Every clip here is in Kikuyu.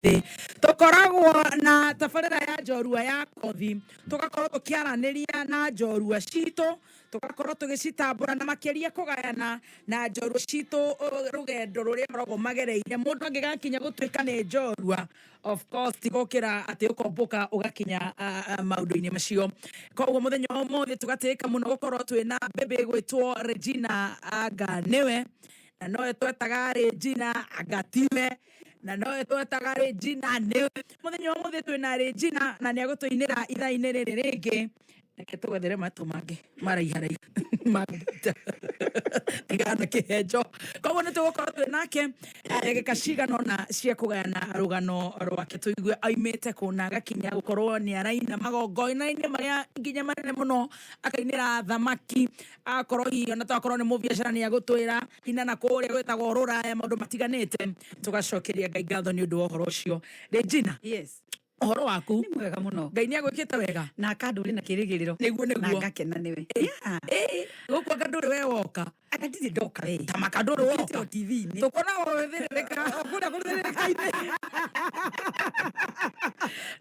Ũmũthĩ tũkoragwo na tabarĩra ya njorua ya kothi, tũgakorwo tũkĩaranĩria na njorua citũ, tũgakorwo tũgĩcitambũra na makĩria kũgayana na njorua citũ rũgendo rũrĩa makoragwo magereire. Mũndũ angĩgakinya gũtuĩka nĩ njorua, of course ti gũkĩra atĩ ũkombũka ũgakinya maũndũ-inĩ macio. Koguo mũthenya wa ũmũthĩ tũgatĩĩka mũno gũkorwo twĩna baby ĩgwĩtwo Regina anga nĩwe, na nowe twetaga Regina anga tiwe, na nowe twetaga Regina nĩwe. Mũthenya wa ũmũthĩ twĩna Regina na nĩ egũtũinĩra ithaa-inĩ rĩrĩ rĩngĩ. Reke tũgethere matũ mangĩ maraiharaiha mangĩta tigana kĩhenjo. Koguo nĩ tũgũkorwo twĩ nake ndagĩka cigana ũna cia kũgayana rũgano rwake, tũigue aumĩte kũ na agakinya gũkorwo nĩ araina magongona-inĩ marĩa nginya manene mũno, akainĩra thamaki, agakorwo hihi ona tokorwo nĩ mũbiacara nĩ egũtwĩra ina na kũrĩa gwĩtagwo rũraya, maũndũ matiganĩte. Tũgacokeria Ngai ngatho nĩ ũndũ wa ũhoro ũcio. Regina, Yes. ũhoro waku? Nĩ mwega mũno. Ngai nĩ agwĩkĩte wega? Na akandũria na kĩrĩgĩrĩro. Nĩguo, nĩguo. Na ngakena nĩwe. Yeah. Gũkũ anga ndũrĩ we woka. Anga ndirĩ ndoka we. Ta maka ndũrĩ woka. Ũkĩte o TV-inĩ. Tũkuona ũgĩthĩrĩrĩka. Kũrĩa gũthĩrĩrĩka-inĩ.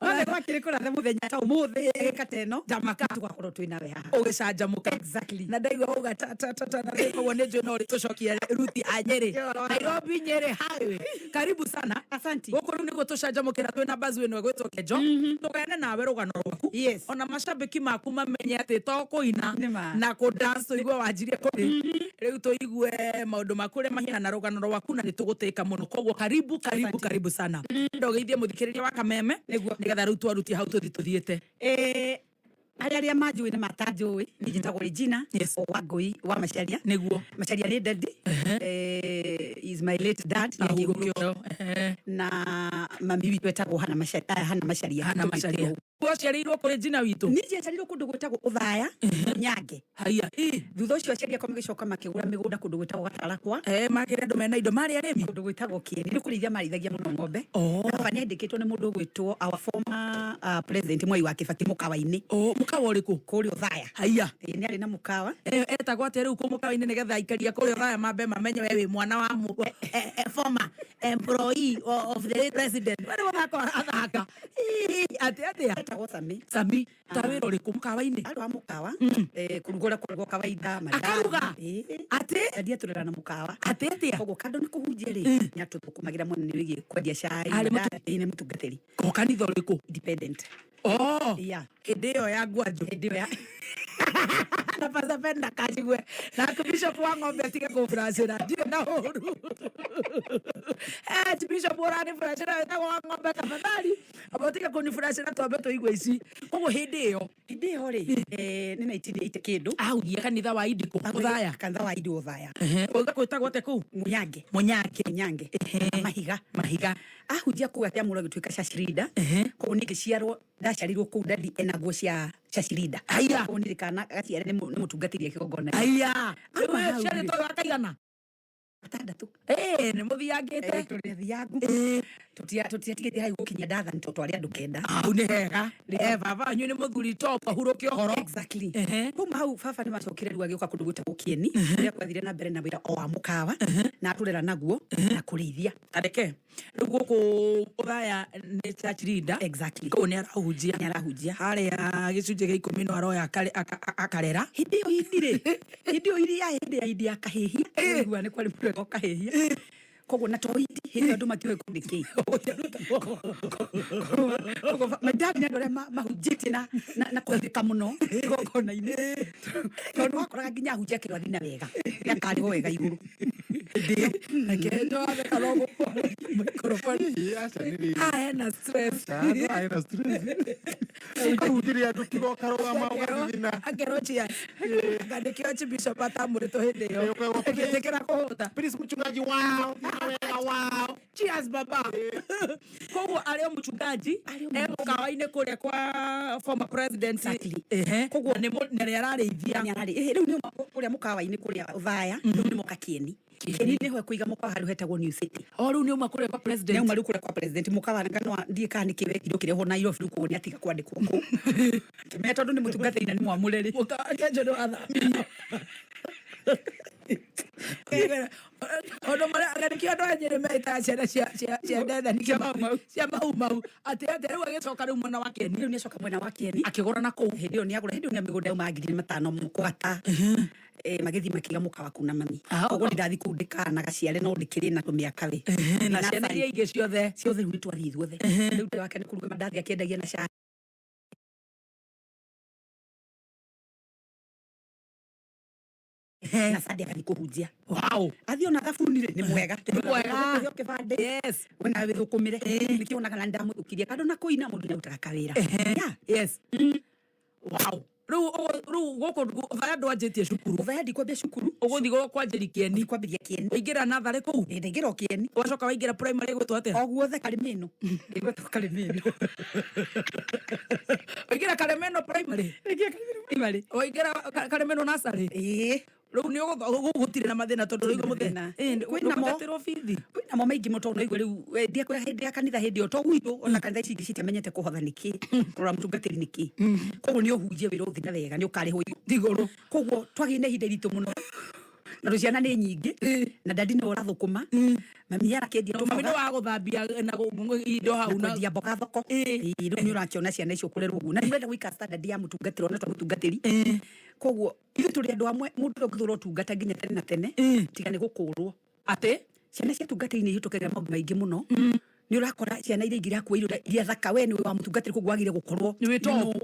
No nĩ gwakĩrĩ kũrathe mũthenya ta ũmũthĩ ndagĩka ta ĩno. Tamaka. Tũgakorwo twĩ nawe haha. Ũgĩcanjamũka. Exactly. Na ndaigua wauga ta ta ta ta na koguo nĩ njũĩ no ũrĩtũcokia ruti a Nyĩrĩ. Nairobi Nyĩrĩ highway. Karibu sana. Asanti. Gũkũ rĩu nĩguo tũcanjamũkĩra twĩna Bazu ĩno ĩgwĩtwo Kenjo. Tũgayane nawe rũgano rwaku. Yes. Ona macambĩki maku mamenye atĩ to kũina Nĩ ma. na kũ dance tũigue wanjirie kũrĩ. Rĩu tũigue maũndũ maku ũrĩa mahiana na rũgano rwaku na nĩ tũgũtĩka mũno. Koguo karibu karibu Asante. karibu sana. Ndogeithie mũthikĩrĩria wa Kameme. Nĩguo. Nĩgetha rĩu twarutie hau tũthiĩ tũthiĩte. Arĩa manjũĩ na matanjũĩ, niĩ njĩtagwo Regina Yes. Wangũi wa Macharia. Nĩguo. Macharia nĩ daddy. Is my late dad. Nĩ Ahurũke akĩhurũka. ũrĩo. Na mami witũ etagwo Hannah Macharia, Hannah Macharia. Hannah Macharia. Waciarĩirwo kũrĩ Regina witũ? Niĩ njiaciarĩirwo kũndũ gwĩtagwo Ũthaya, Nyange. Haiya. Ĩ. Thutha ũcio aciari akwa magĩcoka makĩgũra mĩgũnda kũndũ gwĩtagwo Gatarakwa. Makĩrĩ andũ mena indo, marĩ arĩmi? Kũndũ gwĩtagwo Kĩeni, nĩ kũrĩithia marĩithagia mũno ng'ombe. Oh. Na baba nĩ andĩkĩtwo nĩ mũndũ ũgwĩtwo our former president Mwai wa Kibaki mũkawa-inĩ. Oh, mũkawa ũrĩkũ? Kũrĩa Othaya. Haiya. Ĩ, nĩ arĩ na mũkawa. Etagwo atĩa rĩu kũu mũkawa-inĩ nĩgetha aikari a kũrĩa Othaya mambe mamenye we wĩ mwana wa former employee of the late president. We nĩ gũthaka ũrathaka. Ii, atĩ atĩa? Etagwo Sami. Sami. Ta wĩra ũrĩkũ mũkawa-inĩ? Arĩ wa mũkawa, kũruga ũrĩa kũrugwo kawaida, mandathi. Akaruga? Ĩĩ. Atĩ? Daddy atũrera na mũkawa. Atĩ atĩa? Koguo kando nĩ kũhunjia rĩ, nĩ atũthũkũmagĩra mũno nĩ wĩgiĩ kwendia cai, Arĩ mandathi, ĩĩ, nĩ mũtungatĩri. O kanitha ũrĩkũ? Independent. Oh. Yeah. Hĩndĩ ĩyo ya Ngwanjũ. Hĩndĩ ĩyo ya Na Pastor Ben ndakajigue. Na Bishop wa ng'ombe atige kũburacĩra. Ndirĩ na ũru. Bishop ũranĩburacĩra wĩtagwo wa ng'ombe tafadhali. Amba ũtige kũnĩburacĩra twambe tũigue ici. Koguo hĩndĩ ĩyo. Hĩndĩ ĩyo rĩ, nĩ 1980 kĩndũ. Ahunjia kanitha wa Indiko, Othaya. Kanitha wa Indi Othaya. Uga kwĩtagwo atĩa kũu? Munyange. Munyange. Munyange. Mahiga. Mahiga. Ahunjia kũu akĩamũrwo agĩtuĩka church leader. Koguo niĩ ngĩciarwo, ndaciarirwo kũu daddy ena nguo cia church leader. Haiya. Koguo niĩ kana gaciare nĩ mũtungatĩri e kĩgongona. Haiya. Auma Rĩu hau rĩ. ũciarĩtwo wĩ wa kaigana? Atandatũ. Nĩ mũthiangĩte. Tũrĩ athiangu. Tũtiatigĩte hau gũkinyia ndathani tondũ twarĩ andũ kenda. Hau nĩ hega. Baba wanyu nĩ mũthuri top ahurũke ũhoro. Exactly. Kuma hau baba nĩ macokire rĩu agĩũka kũndũ gwĩtagwo Kĩeni kũrĩa twathire na mbere na wĩra o wa mũkawa na atũrera naguo na kũrĩithia. Tareke rĩu gũkũ Othaya nĩ church leader. Exactly. Kũu nĩ arahunjia. Nĩ arahunjia. Harĩa gĩcunjĩ gĩa ikũmi no aroya akarera. Hĩndĩ ĩyo hindi rĩ, hĩndĩ ĩyo iria hĩndĩ ya hindi ya kahĩhia, ũigua nĩ kwarĩ mũndũ wetagwo kahĩhia. Koguo na to hindi, hĩndĩ ĩyo andũ matiũĩ kũ nĩ kĩĩ. Koguo my dad nĩ andũ arĩa mahunjĩtie na kũhĩthĩka mũno igongona-inĩ. Tondũ wakoraga nginya ahunjia akĩrwo athina wega, nĩakarĩhwo wega igũrũ. Reke njoe no microphone. Ĩĩ, aca nĩ rĩrĩ. Ah, hena stress. Aca, no hena stress. Ũkahunjĩria andũ tiga ũkarũgama ũgathithina. Akerwo cheers. Anga nĩkĩo Archbishop atamũrĩtwo hĩndĩ ĩyo. Ĩĩ, ũkaigua Agĩtĩkĩra kũhũta. Please mchungaji wao, thina wega wao. Cheers baba. Koguo arĩ o mũchungaji Arĩ o e mũkawa-inĩ kũrĩa kwa former president. Exactly. Ehe. Koguo nĩ na nĩ ararĩithia. Nĩ ararĩ rĩu nĩ kũrĩa mũkawa-inĩ kũrĩa Othaya, rĩu nĩ moka Kĩeni. Kĩeni nĩho ekũiga mũkawa handũ hetagwo New City. O rĩu nĩ auma kũrĩa kwa president. Nĩ auma rĩu kũrĩa kwa president mũkawa no ndiĩ kana nĩ kĩ wekirwo kĩrehwo Nairobi rĩu koguo nĩ atiga kwandĩkwo kũu. Kĩmenya tondũ nĩ mũtungatĩri na nĩ mwamũre rĩ. Mũkawa Kenjo nĩ wathamirio. Ũndũ marĩa nĩkĩo andũ a Nyĩrĩ metaga ciana cia Ndethani cia Mau Mau atĩ atĩ rĩu agĩcoka rĩu mwena wa Kĩeni. Rĩu nĩacoka mwena wa Kĩeni. Akĩgũra na kũu. Hĩndĩ ĩyo nĩagũra, hĩndĩ ĩyo nĩ mĩgũnda yauma 5,000 kũgata. Magĩthiĩ makĩiga mũkawa kũu na mami. Koguo nĩ ndathiĩ kũu ndĩkanagaciare no ndĩkĩrĩ na tũmĩaka we. Na ciana iria ingĩ ciothe. Ciothe rĩu nĩtwathiĩ ithuothe. Rĩu ndĩ wake nĩ kũruga mandathi akĩendagia na cai. Na Sunday agathiĩ kũhunjia. Wow. Athiĩ ona thabuni rĩ, nĩ mwega. Nĩ mwega. Ũkũheo kĩbandĩ. Yes. We nawe wĩthũkũmĩre. Nĩkĩo wonaga na nĩndamũthũkirie. Kando na kũina mũndũ nĩarutaga kawĩra. Yeah. Yes. Wow. Rĩu rĩu gũkũ Othaya ndwanjĩtie cukuru. Othaya ndikwambia cukuru. Ũgũthiĩ kwanjĩria Kĩeni. Ũgũthiĩ kwambĩria Kĩeni. Waingĩra natharĩ kũu? Ĩ, ndaingĩra o Kĩeni. Wacoka waingĩra primary ĩgwĩtwo atĩa? O guothe Karĩmĩno. Ĩgwĩtwo Karĩmĩno. Waingĩra Karĩmĩno primary? Ndaingĩra Karĩmĩno primary. Waingĩra Karĩmĩno nursery? Ĩĩ. Rĩu nĩ gũtirĩ na mathĩna tondũ rĩu Mathĩna. mũthenya. Kwĩna mo. Ndũgũtetĩrwo bithi. Kwĩna mo maingĩ mũno tondũ naigua rĩu, we, ndiakwĩra hĩndĩ ya kanitha hĩndĩ ĩyo, to gwitũ, ona kanitha ici ingĩ citiamenyete kũhotha nĩkĩ, kũrora mũtungatĩri nĩkĩ. Koguo nĩ ũhunjie wĩra ũthiĩ na wega, nĩ ũkarĩhwo igũrũ. Koguo twagĩire na ihinda iritũ mũno. Na tondũ ciana nĩ nyingĩ, na dadi nĩwe ũrathũkũma, mami arakĩendia Mami tũboga. nĩ wa gũthambia na indo hau Na na kwendia mboga thoko. Ĩĩ, rĩu nĩ ũrakĩona ciana icio kũrerwo ũguo. Na nĩ ũrenda gũikara standard ya mũtungatĩri, ona to mũtungatĩri. Koguo ithuĩ tũrĩ andũ amwe, mũndũ ũrĩa ũngĩthũra ũtungata nginya tene na tene, tiga nĩ gũkũrwo. Atĩ? Ciana cia tungatĩri nĩ ihĩtũkagĩra maũndũ maingĩ mũno. Nĩ ũrakora ciana iria ingĩ irakua irio iria thaka, we nĩwe wa mũtungatĩri, koguo wagĩrĩire gũkorwo Nĩ wĩ top.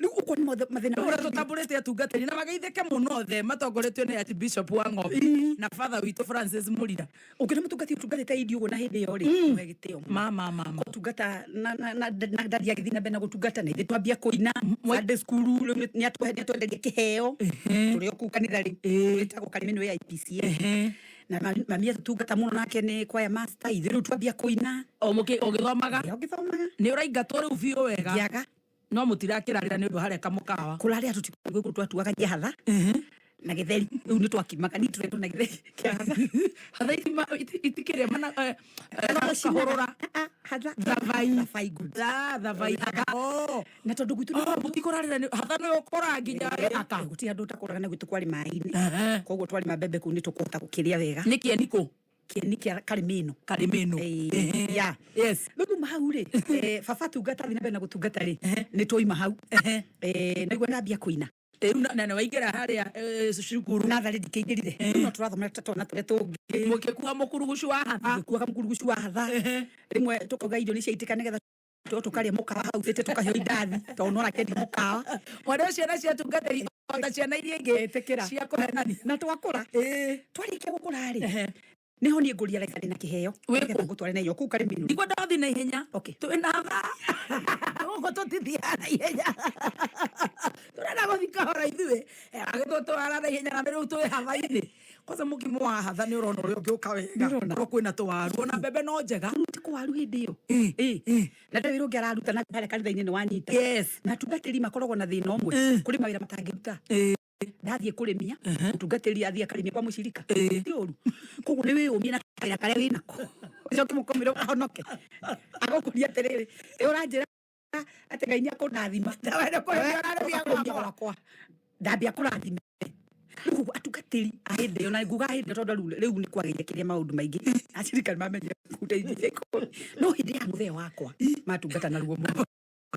Rĩu ũkona mathĩna Rĩu ũrĩa marĩa tũtambũrĩte atungatĩri na mageithĩke mũno othe matongoretio nĩ Archbishop wa Ng'ombe na Father witũ Francis Mũrira. Ũngĩona mũtungatĩri ũtungatĩte irio ũguo na hĩndĩ ĩyo rĩ, ũhe gĩtĩo mũno. Ma, ma, ma, ma. Gũtungata na dadi agĩthiĩ na mbere na gũtungata, na ithuĩ twambia kũina Sunday school, rĩu nĩ atwenderia kĩheo. Tũrĩ o kũu kanitha rĩ, wĩtagwo Karĩmĩno ya IPCA. Na mami atũtungata mũno nake nĩ choir master, ithuĩ rĩu twambia kũina. O ũgĩthomaga? Ĩ, ũgĩthomaga. Nĩ ũraingatwo rĩu biũ wega. Ngĩaga. No mũtirakĩrarĩra nĩ ũndũ harĩa kamũkawa. Kũrarĩra tũtikũigua twatuaga njahatha. Na gĩtheri. Rĩu nĩ twakimaga, nĩ tũretwo na gĩtheri kĩa hatha. Hatha itikĩrĩa mana, No kahũrũra. Ah, ah, hatha. Thabai. Thabai good. Ah, thabai hatha. Oh. Na tondũ gwitũ nĩ Oh, mũtikũrarĩra nĩ hatha nĩ ũkũra nginya gĩthaka. Gũtirĩ handũ ũtakũraga na gwitũ kwarĩ maĩ-inĩ. Koguo twarĩma mbembe kũu nĩ tũkũhota gũkĩrĩa wega. Nĩ kĩeni kũ? Kĩeni kĩa Karĩmĩno. Karĩmĩno. Ĩĩ. Yeah. Yes. Rĩu tuma hau rĩ, baba tungata thiĩ na mbere na gũtungata rĩ, nĩ twauma hau. Naigua ndambia kũina. Rĩu na nĩ waingĩra harĩa, cukuru. Natharĩ ndikĩingĩrire. Rĩu no tũrathoma twana tũrĩa tũngĩ. Mũgĩkua mũkurugucu wa hatha. Mũgĩkuaga mũkurugucu wa hatha. Rĩmwe tũkauga irio nĩ ciaitĩka nĩgetha tũkarĩa mũkawa hau tĩte tũkaheo indathi, tondũ no arakĩendia mũkawa. Mwana ũcio ciana cia tungatĩri o ta ciana iria ingĩ Ĩtĩkĩra. cia kũhenania. Na twakũra. Twarĩkia gũkũra rĩ, nĩho niĩ ngũria Raisa ndĩna kĩheo. Wĩ Nĩgetha kũ? ngũtware na irio kũu Karĩmĩno. Ndikwenda gũthiĩ na ihenya. Okay. Twĩna thaa. Gũkũ tũtithiaga na ihenya. Tũrenda gũthiĩ kahora ithuĩ. Agĩtũtwara na ihenya na rĩu twĩ hatha-inĩ. Kwanza mũkimo wa hatha nĩ ũrona ũrĩa ũngĩũka wega. Nĩũrona? Korwo kwĩna tũwaru. Ona mbembe no njega. Rĩu ti kũwaru hĩndĩ ĩyo. Na ndũĩ wĩra ũngĩ araruta na harĩa kanitha-inĩ nĩ wanyita. Yes. Na atungatĩri makoragwo na thĩna ũmwe. Kũrĩ mawĩra matangĩruta. Ndathiĩ kũrĩmia, mũtungatĩri athiĩ akarĩmia kwa mũcirika. Ti ũru. Koguo nĩ wĩyũmie na kawĩra karĩa wĩnako. Ũcoke mũkomĩre ũkahonoke. Agũkũria atĩrĩrĩ, ĩ ũranjĩra atĩ Ngai nĩakũndathima. Na we nĩ kũrĩmia ũrarĩmia Ũkũrĩmia gwakwa. gwakwa. Ndambia kũrathime. Rĩu koguo atungatĩri a hĩndĩ ĩyo, na nguga hĩndĩ ĩyo tondũ rĩu nĩ kwagĩire kĩrĩa maũndũ maingĩ. Acirika nĩ mamenyire kũndeithia ikũmi. No hĩndĩ ya mũthee wakwa, matungata na ruo mũno.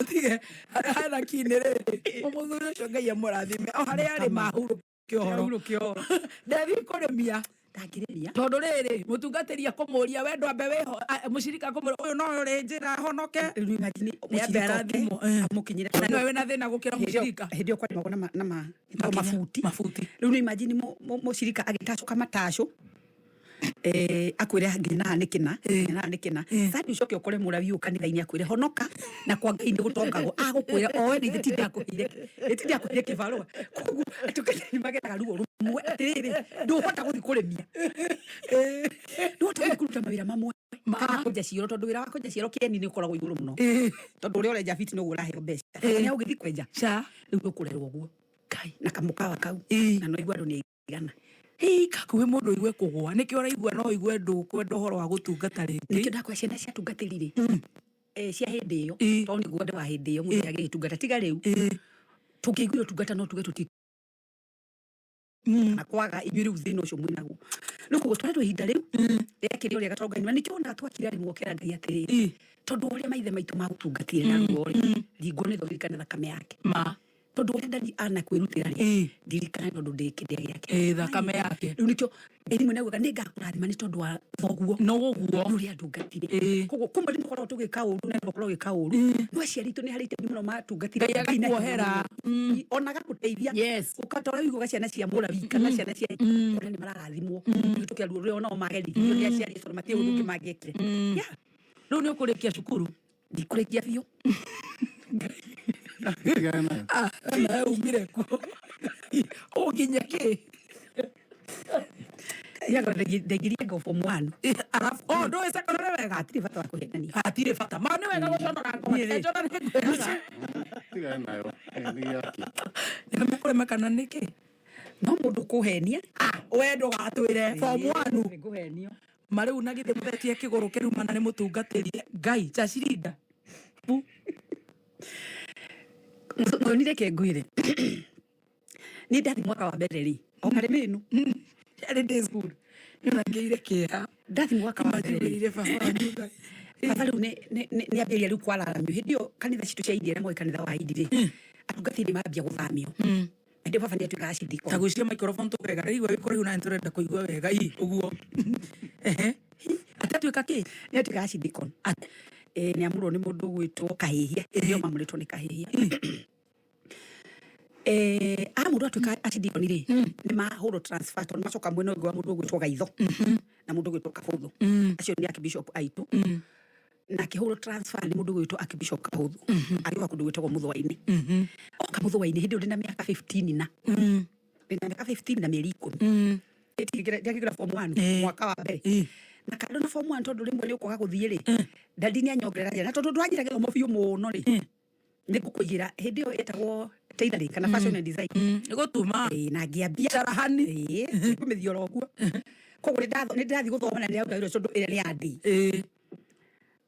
Tige, hena kinĩ rĩrĩ, mũthuri ũcio Ngai amũrathime. O harĩa arĩ mahurũke ũhoro. Mahurũke ũhoro. Ndathiĩ kũrĩmia. Ndangĩrĩmia. Tondũ rĩrĩ, mũtungatĩri akũmũria, we ndwambe wĩho, mũcirika akũmũria, ũyũ no ũrĩ njĩra honoke. Rĩu imagine Nĩ ambe mũcirika oke, arathimwo, amũkinyĩre Na nĩwe wĩna thĩna gũkĩra mũcirika. Hĩndĩ ĩyo kwarĩmagwo na na Makinya. mabuti. Mabuti. Rĩu nĩ imagine mũcirika agĩtacũka matacũ. Akwĩre nginya haha nĩ kĩna, nginya haha nĩ kĩna. Sadi ũcoke ũkore mũrabi ũyũ kanitha-inĩ akwĩre honoka na kwa Ngai nĩ gũtongagwo. Agũkwĩra oe nĩ ithe ti ndakũheire, nĩ ti ndakũheire kĩbarũa. Koguo atungatĩri nĩ mageraga ruo rũmwe atĩrĩrĩ, ndũhota gũthiĩ kũrĩmia. Ndũhota gũthiĩ kũruta mawĩra mamwe. Kana kwenja cioro, tondũ wĩra wa kwenja cioro kĩeni nĩ ũkoragwo igũrũ mũno. Tondũ ũrĩa ũrenja biti noguo ũraheo mbeca. Nĩ ũgĩthiĩ kwenja. Ca. Rĩu ndũkũrerwo ũguo. Ngai. Na kamũkawa kau. Na no igua andũ nĩ aigana. Hĩ, kakuhĩ mũndũ aigue kũgũa. Nĩkĩo ũraigua no ũigue ndũkwenda ũhoro wa gũtungata rĩngĩ. Nĩkĩo ndakwa ciana cia tungatĩri rĩ. Cia hĩndĩ ĩyo. Tondũ nĩguo andũ a hĩndĩ ĩyo mũndũ agĩgĩtungata. Tiga rĩu. Tũngĩiguire ũtungata no tuge Kana kwaga inyuĩ rĩu thĩna ũcio mwĩnaguo. Rĩu koguo twaretwo ihinda rĩu rĩakĩrĩ ũrĩa gatonga na nĩkĩo wonaga twakira rĩmwe ũkera Ngai atĩrĩrĩ, tondũ ũrĩa maithe maitũ magũtungatire na ruo rĩ, ringwo nĩ thorikane thakame yake. Ma. Tondũ ũrĩa ndari anakwĩrutĩra rĩ, ndirikane tondũ ndĩ kĩndĩa gĩake. Thakame yake. Rĩu nĩkĩo ĩrimwe naugaga nĩ ngakũrathima nĩ tondũ wa thoguo. No ũguo. Nĩ ũrĩa ndungatire. Koguo kumwe nĩ mũkoragwo tũgĩka ũru na mũkoragwo ũgĩka ũru, no aciari aitũ nĩ harĩ itemi mũno matungatire. Ngai agakuohera. Ona agagũteithia. Ũkatora ũiguaga ciana cia mũrabi kana ciana cia ona nĩ mararathimwo kũhĩtũkĩra ruo rũrĩa onao mageririo nĩ aciari acio, matirĩ ũndũ ũngĩ mangĩekire. Yeah. Rĩu nĩ ũkũrĩkia cukuru? Ndikũrĩkia biũ. Tigana nayo. Ah, nawe umire kũ ũnginya kĩ? Ndaingĩrire ngo form one. Arabu oh, ndũĩ secondary wega? Hatirĩ bata wa kũhenania. Hatirĩ bata ma nĩ wega gũconora ngoma. Niĩ rĩ. Njona nĩ ngwĩraga. Tigana nayo. Nĩ gĩake. Nĩmekũrema kana nĩkĩ? No mũndũ kũhenia. Ah, we ndũgatwĩre form one. Nĩngũhenio. Ma rĩu na githĩ mũthetie kĩgũrũ kĩrumana nĩ mũtungatĩri Ngai cacirinda. Mũthoni, reke ngwĩre, niĩ ndathi mwaka wa mbere rĩ, o marĩ mĩnu. Yarĩ day school. Nĩonangĩire kĩeha. Ndathi mwaka wa mbere rĩ, Imagine baba wanyu Ngai. Baba rĩu nĩ ambĩrĩria rĩu kwararamio. Hĩndĩ ĩyo kanitha citũ cia Indi, arĩa moĩ kanitha wa Indi rĩ, atungatĩri mambia gũthamio. Hĩndĩ ĩyo baba nĩ atuĩkaga archdeacon. Ta gucia microphone tũkega rĩu wĩ kũraihu na nĩtũrenda kũigua wega i ũguo. Ehe. Ate atuĩka kĩ? Nĩ atuĩkaga archdeacon. Nĩ amũrwo nĩ mũndũ ũgwĩtwo Kahĩhia. Hĩndĩ ĩyo mamũrĩtwo nĩ Kahĩhia. Amũrwo atuĩka archdeacon rĩ, nĩ mahũrwo transfer tondũ macoka mwena ũngĩ wa mũndũ ũgwĩtwo Gaitho na mũndũ ũgwĩtwo Kabũthũ. Acio nĩ archbishop aitũ. Na akĩhũrwo transfer nĩ mũndũ ũgwĩtwo Archbishop Kabũthũ. Agĩũka kũndũ gwĩtagwo Mũthũa-inĩ. Oka Mũthũa-inĩ hĩndĩ ĩyo ndĩna mĩaka 15 na. Ndĩna mĩaka 15 na mĩeri 10. Ndiakĩingĩra form 1 mwaka wa mbere. Na kando na form 1 tondũ rĩmwe nĩ ũkwaga gũthiĩ rĩ, ndadi nĩ anyongerera na tondũ ndwanjĩra gĩthomo biũ mũno rĩ, nĩ ngũkũigĩra hĩndĩ ĩyo ĩtagwo tailoring kana fashion and design. Nĩ gũtuma. Na ngĩambia. Carahani. Ngũmĩthiora ũguo. Koguo nĩ ndĩrathiĩ gũthoma na nĩ ndĩraruta wĩra ũcio tondũ ĩrĩa nĩ ya ndĩ.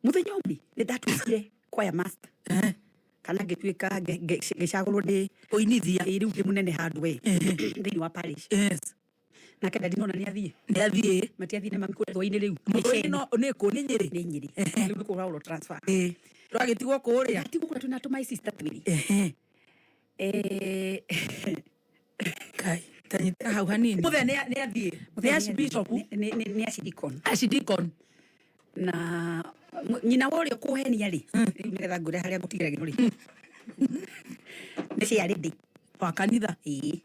Mũthenya ũmwe nĩ ndatuĩkire choir master. Kana ngĩtuĩka ngĩcagũrwo ndĩ Kũinithia. Rĩu ndĩ mũnene handũ we thĩinĩ wa parish. Nake ndadi nona nĩ athiĩ. Nĩ athiĩ. Matiathiĩ na mami kũrĩa thwa-inĩ rĩu. Mũthũa-inĩ no nĩ kũ nĩ Nyĩrĩ? Nĩ Nyĩrĩ. Rĩu nĩ kũhũrwo transfer. Ndwagĩtigwo kũrĩa? Ndatigwo kũrĩa twĩna tũ my sister twĩrĩ. Ngai, ta nyita hau hanini. Mũthee nĩ athiĩ. Nĩ archbishop? Nĩ archdeacon. Archdeacon. Na nyina wa ũrĩa ũkũhenia rĩ, rĩu nĩgetha ngwĩre harĩa ngũtigĩra gĩno rĩ. Nĩ ciarĩ ndĩ. Wa kanitha? Ĩĩ.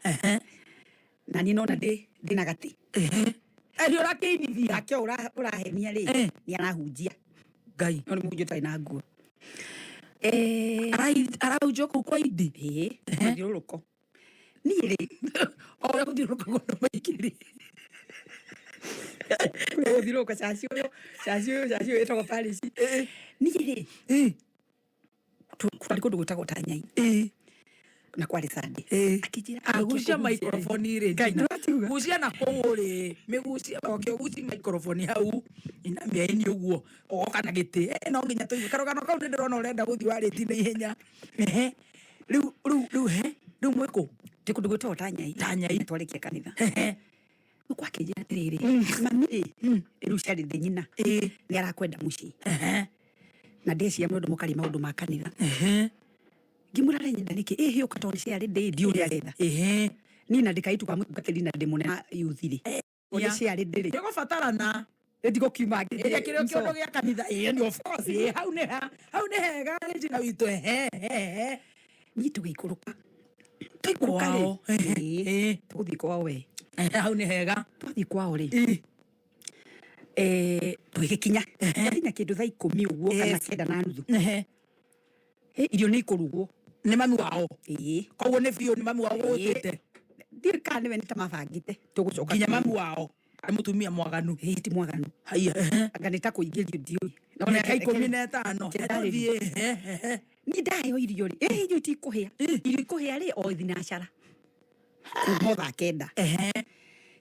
Na niĩ nona ndĩ na gatĩ. Nĩ ũrakĩinithia? Nake ũyũ ũrahenia rĩ, nĩ arahunjia. Ngai. No nĩ mũhunjia ũtarĩ na nguo. Arahunjia kũu kwa Indi? Ĩĩ, mũthiũrũrũko. Niĩ rĩ, O ũrĩa gũthiũrũrũkagwo na maingĩ rĩ. Gũthiũrũrũka caci ũyũ, caci ũyũ, caci ũyũ ĩtagwo parish. Niĩ rĩ, kwarĩ kũndũ gwĩtagwo Tanyai. Na kwarĩ Sunday. Akĩnjĩra, Agucia "Ũkĩ microphone rĩ, Ngai, Gina. ndũratiuga. Gucia na kũu rĩ, mĩgucie, oke ũgucie microphone hau, inamia ĩni ũguo, ũgoka na gĩtĩ. No nginya tũigue. Karũgano kau nĩ ndĩrona ũrenda gũthiĩ warĩtie na ihenya. Ehe. Rĩu, rĩu, rĩu, he, rĩu mwĩ kũ? Twĩ kũndũ gwĩtagwo Tanyai. Tanyai. Na twarĩkia kanitha. Ehe. Rĩu kwakĩnjĩra atĩrĩrĩ, mami rĩ, rĩu ciarĩ thĩ nyina. Nĩ arakwenda mũciĩ. Na ndĩciria mũndũ mũkaria maũndũ ma kanitha. Ngĩmwĩra arenyenda nĩkĩ? Ĩhĩ ũka tondũ ciarĩ ndĩ, ndiũĩ ũrĩa aretha. Niĩ na ndĩkaitu kwa mũtungatĩri na ndĩ mũnene wa youth rĩ. Nĩ ciarĩ ndĩ rĩ. Nĩgũbatarana. Ndigũkiuma ngĩthiĩ. Ĩrĩa kĩrĩa kĩondo gĩa kanitha. Ĩĩ, nĩ of course. Ĩĩ, hau nĩ ha, hau nĩ hega, Regina witũ. Ehe, ehe, ehe. Niĩ tũgĩikũrũka. Twaikũrũka rĩ. Kwao. Ĩĩ. Ĩĩ. Tũgũthiĩ kwao we. Ehe, hau nĩ hega. Twathiĩ kwao rĩ. Ĩĩ. Tũgĩgĩkinya. Twakinya kĩndũ thaa 10 ũguo kana 9:30. Ehe. Irio nĩ ikũrugwo. Nĩ mami wao. Ĩĩ. Koguo nĩ biũ nĩ mami wao gũgũtĩte. Ndiũĩ kana nĩwe nĩ ta mabangĩte. Tũgũcoka Nginya kũrĩa. mami wao. Nĩ mũtumia mwaganu. Ĩĩ, ti mwaganu. Haiya. Anga nĩ ta kũingĩrio ndiũĩ. Na mĩaka 15. Kenda rĩ. Tũthiĩ. Ehe. Niĩ ndaheo irio rĩ, irio itikũhĩa. Irio ikũhĩa rĩ, o thinacara. Kuma o thaa 9. Ehe.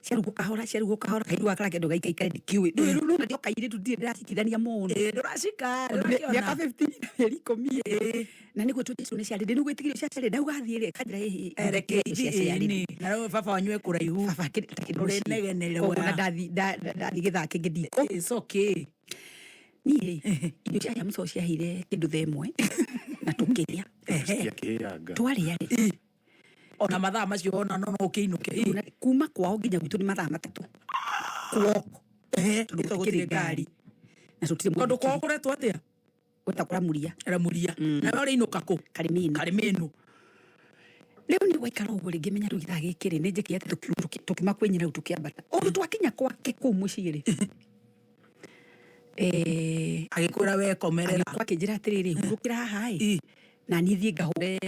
Ciarugwo kahora, ciarugwo kahora, kairũ gaka karakĩendwo gaikaikare, ndikiũĩ rĩu rĩu ndio kairĩtu, ndirĩ ndĩracitithania mũno. Ndũracika. Mĩaka Ndũrakĩona. 15 na mĩeri 10 na nĩguo tũjesu nĩ ciarĩ nĩguo ĩtigire cia ciarĩ ndauga thiĩ rĩ kanjĩra ĩhĩ Reke cia ciarĩ. Ĩni. Na rĩu baba wanyu e kũraihu. Baba akĩrĩ Ũrĩ mũciĩ. negenerwa. Koguo na ndathi gĩthaa kĩngĩ ndikũ. It's okay. Niĩ rĩ, irio cia yamco ciaheire kĩndũ thaa 1 na tũkĩrĩa. Ciakĩanga. Twarĩa rĩ, Ona mathaa macio ona no ũkĩinũke. na kuma kwao nginya gwitũ nĩ mathaa 3 kwao, tondũ Tondũ gũtikĩrĩ gũtirĩ ngari ngari. Na tũtirĩ Tondũ kwao mũithikiri. kũretwo atĩa? Gwĩtagwo Ramuria. Ramuria. Na we ũrĩinũka kũ? Karimini. Karimĩnũ. Rĩu nĩ gwaikara ũguo rĩngĩ menya rĩu gĩthaa gĩkĩ rĩ nĩ njĩkire atĩ tũkiuma kwĩ nyina rĩu tũkĩambata ũndũ twakinya gwake kũu mũciĩ rĩ, Agĩkwĩra we komerera. Agĩũka akĩnjĩra atĩrĩrĩ, hurũkĩra haha ĩ, na niĩ thiĩ ngahũre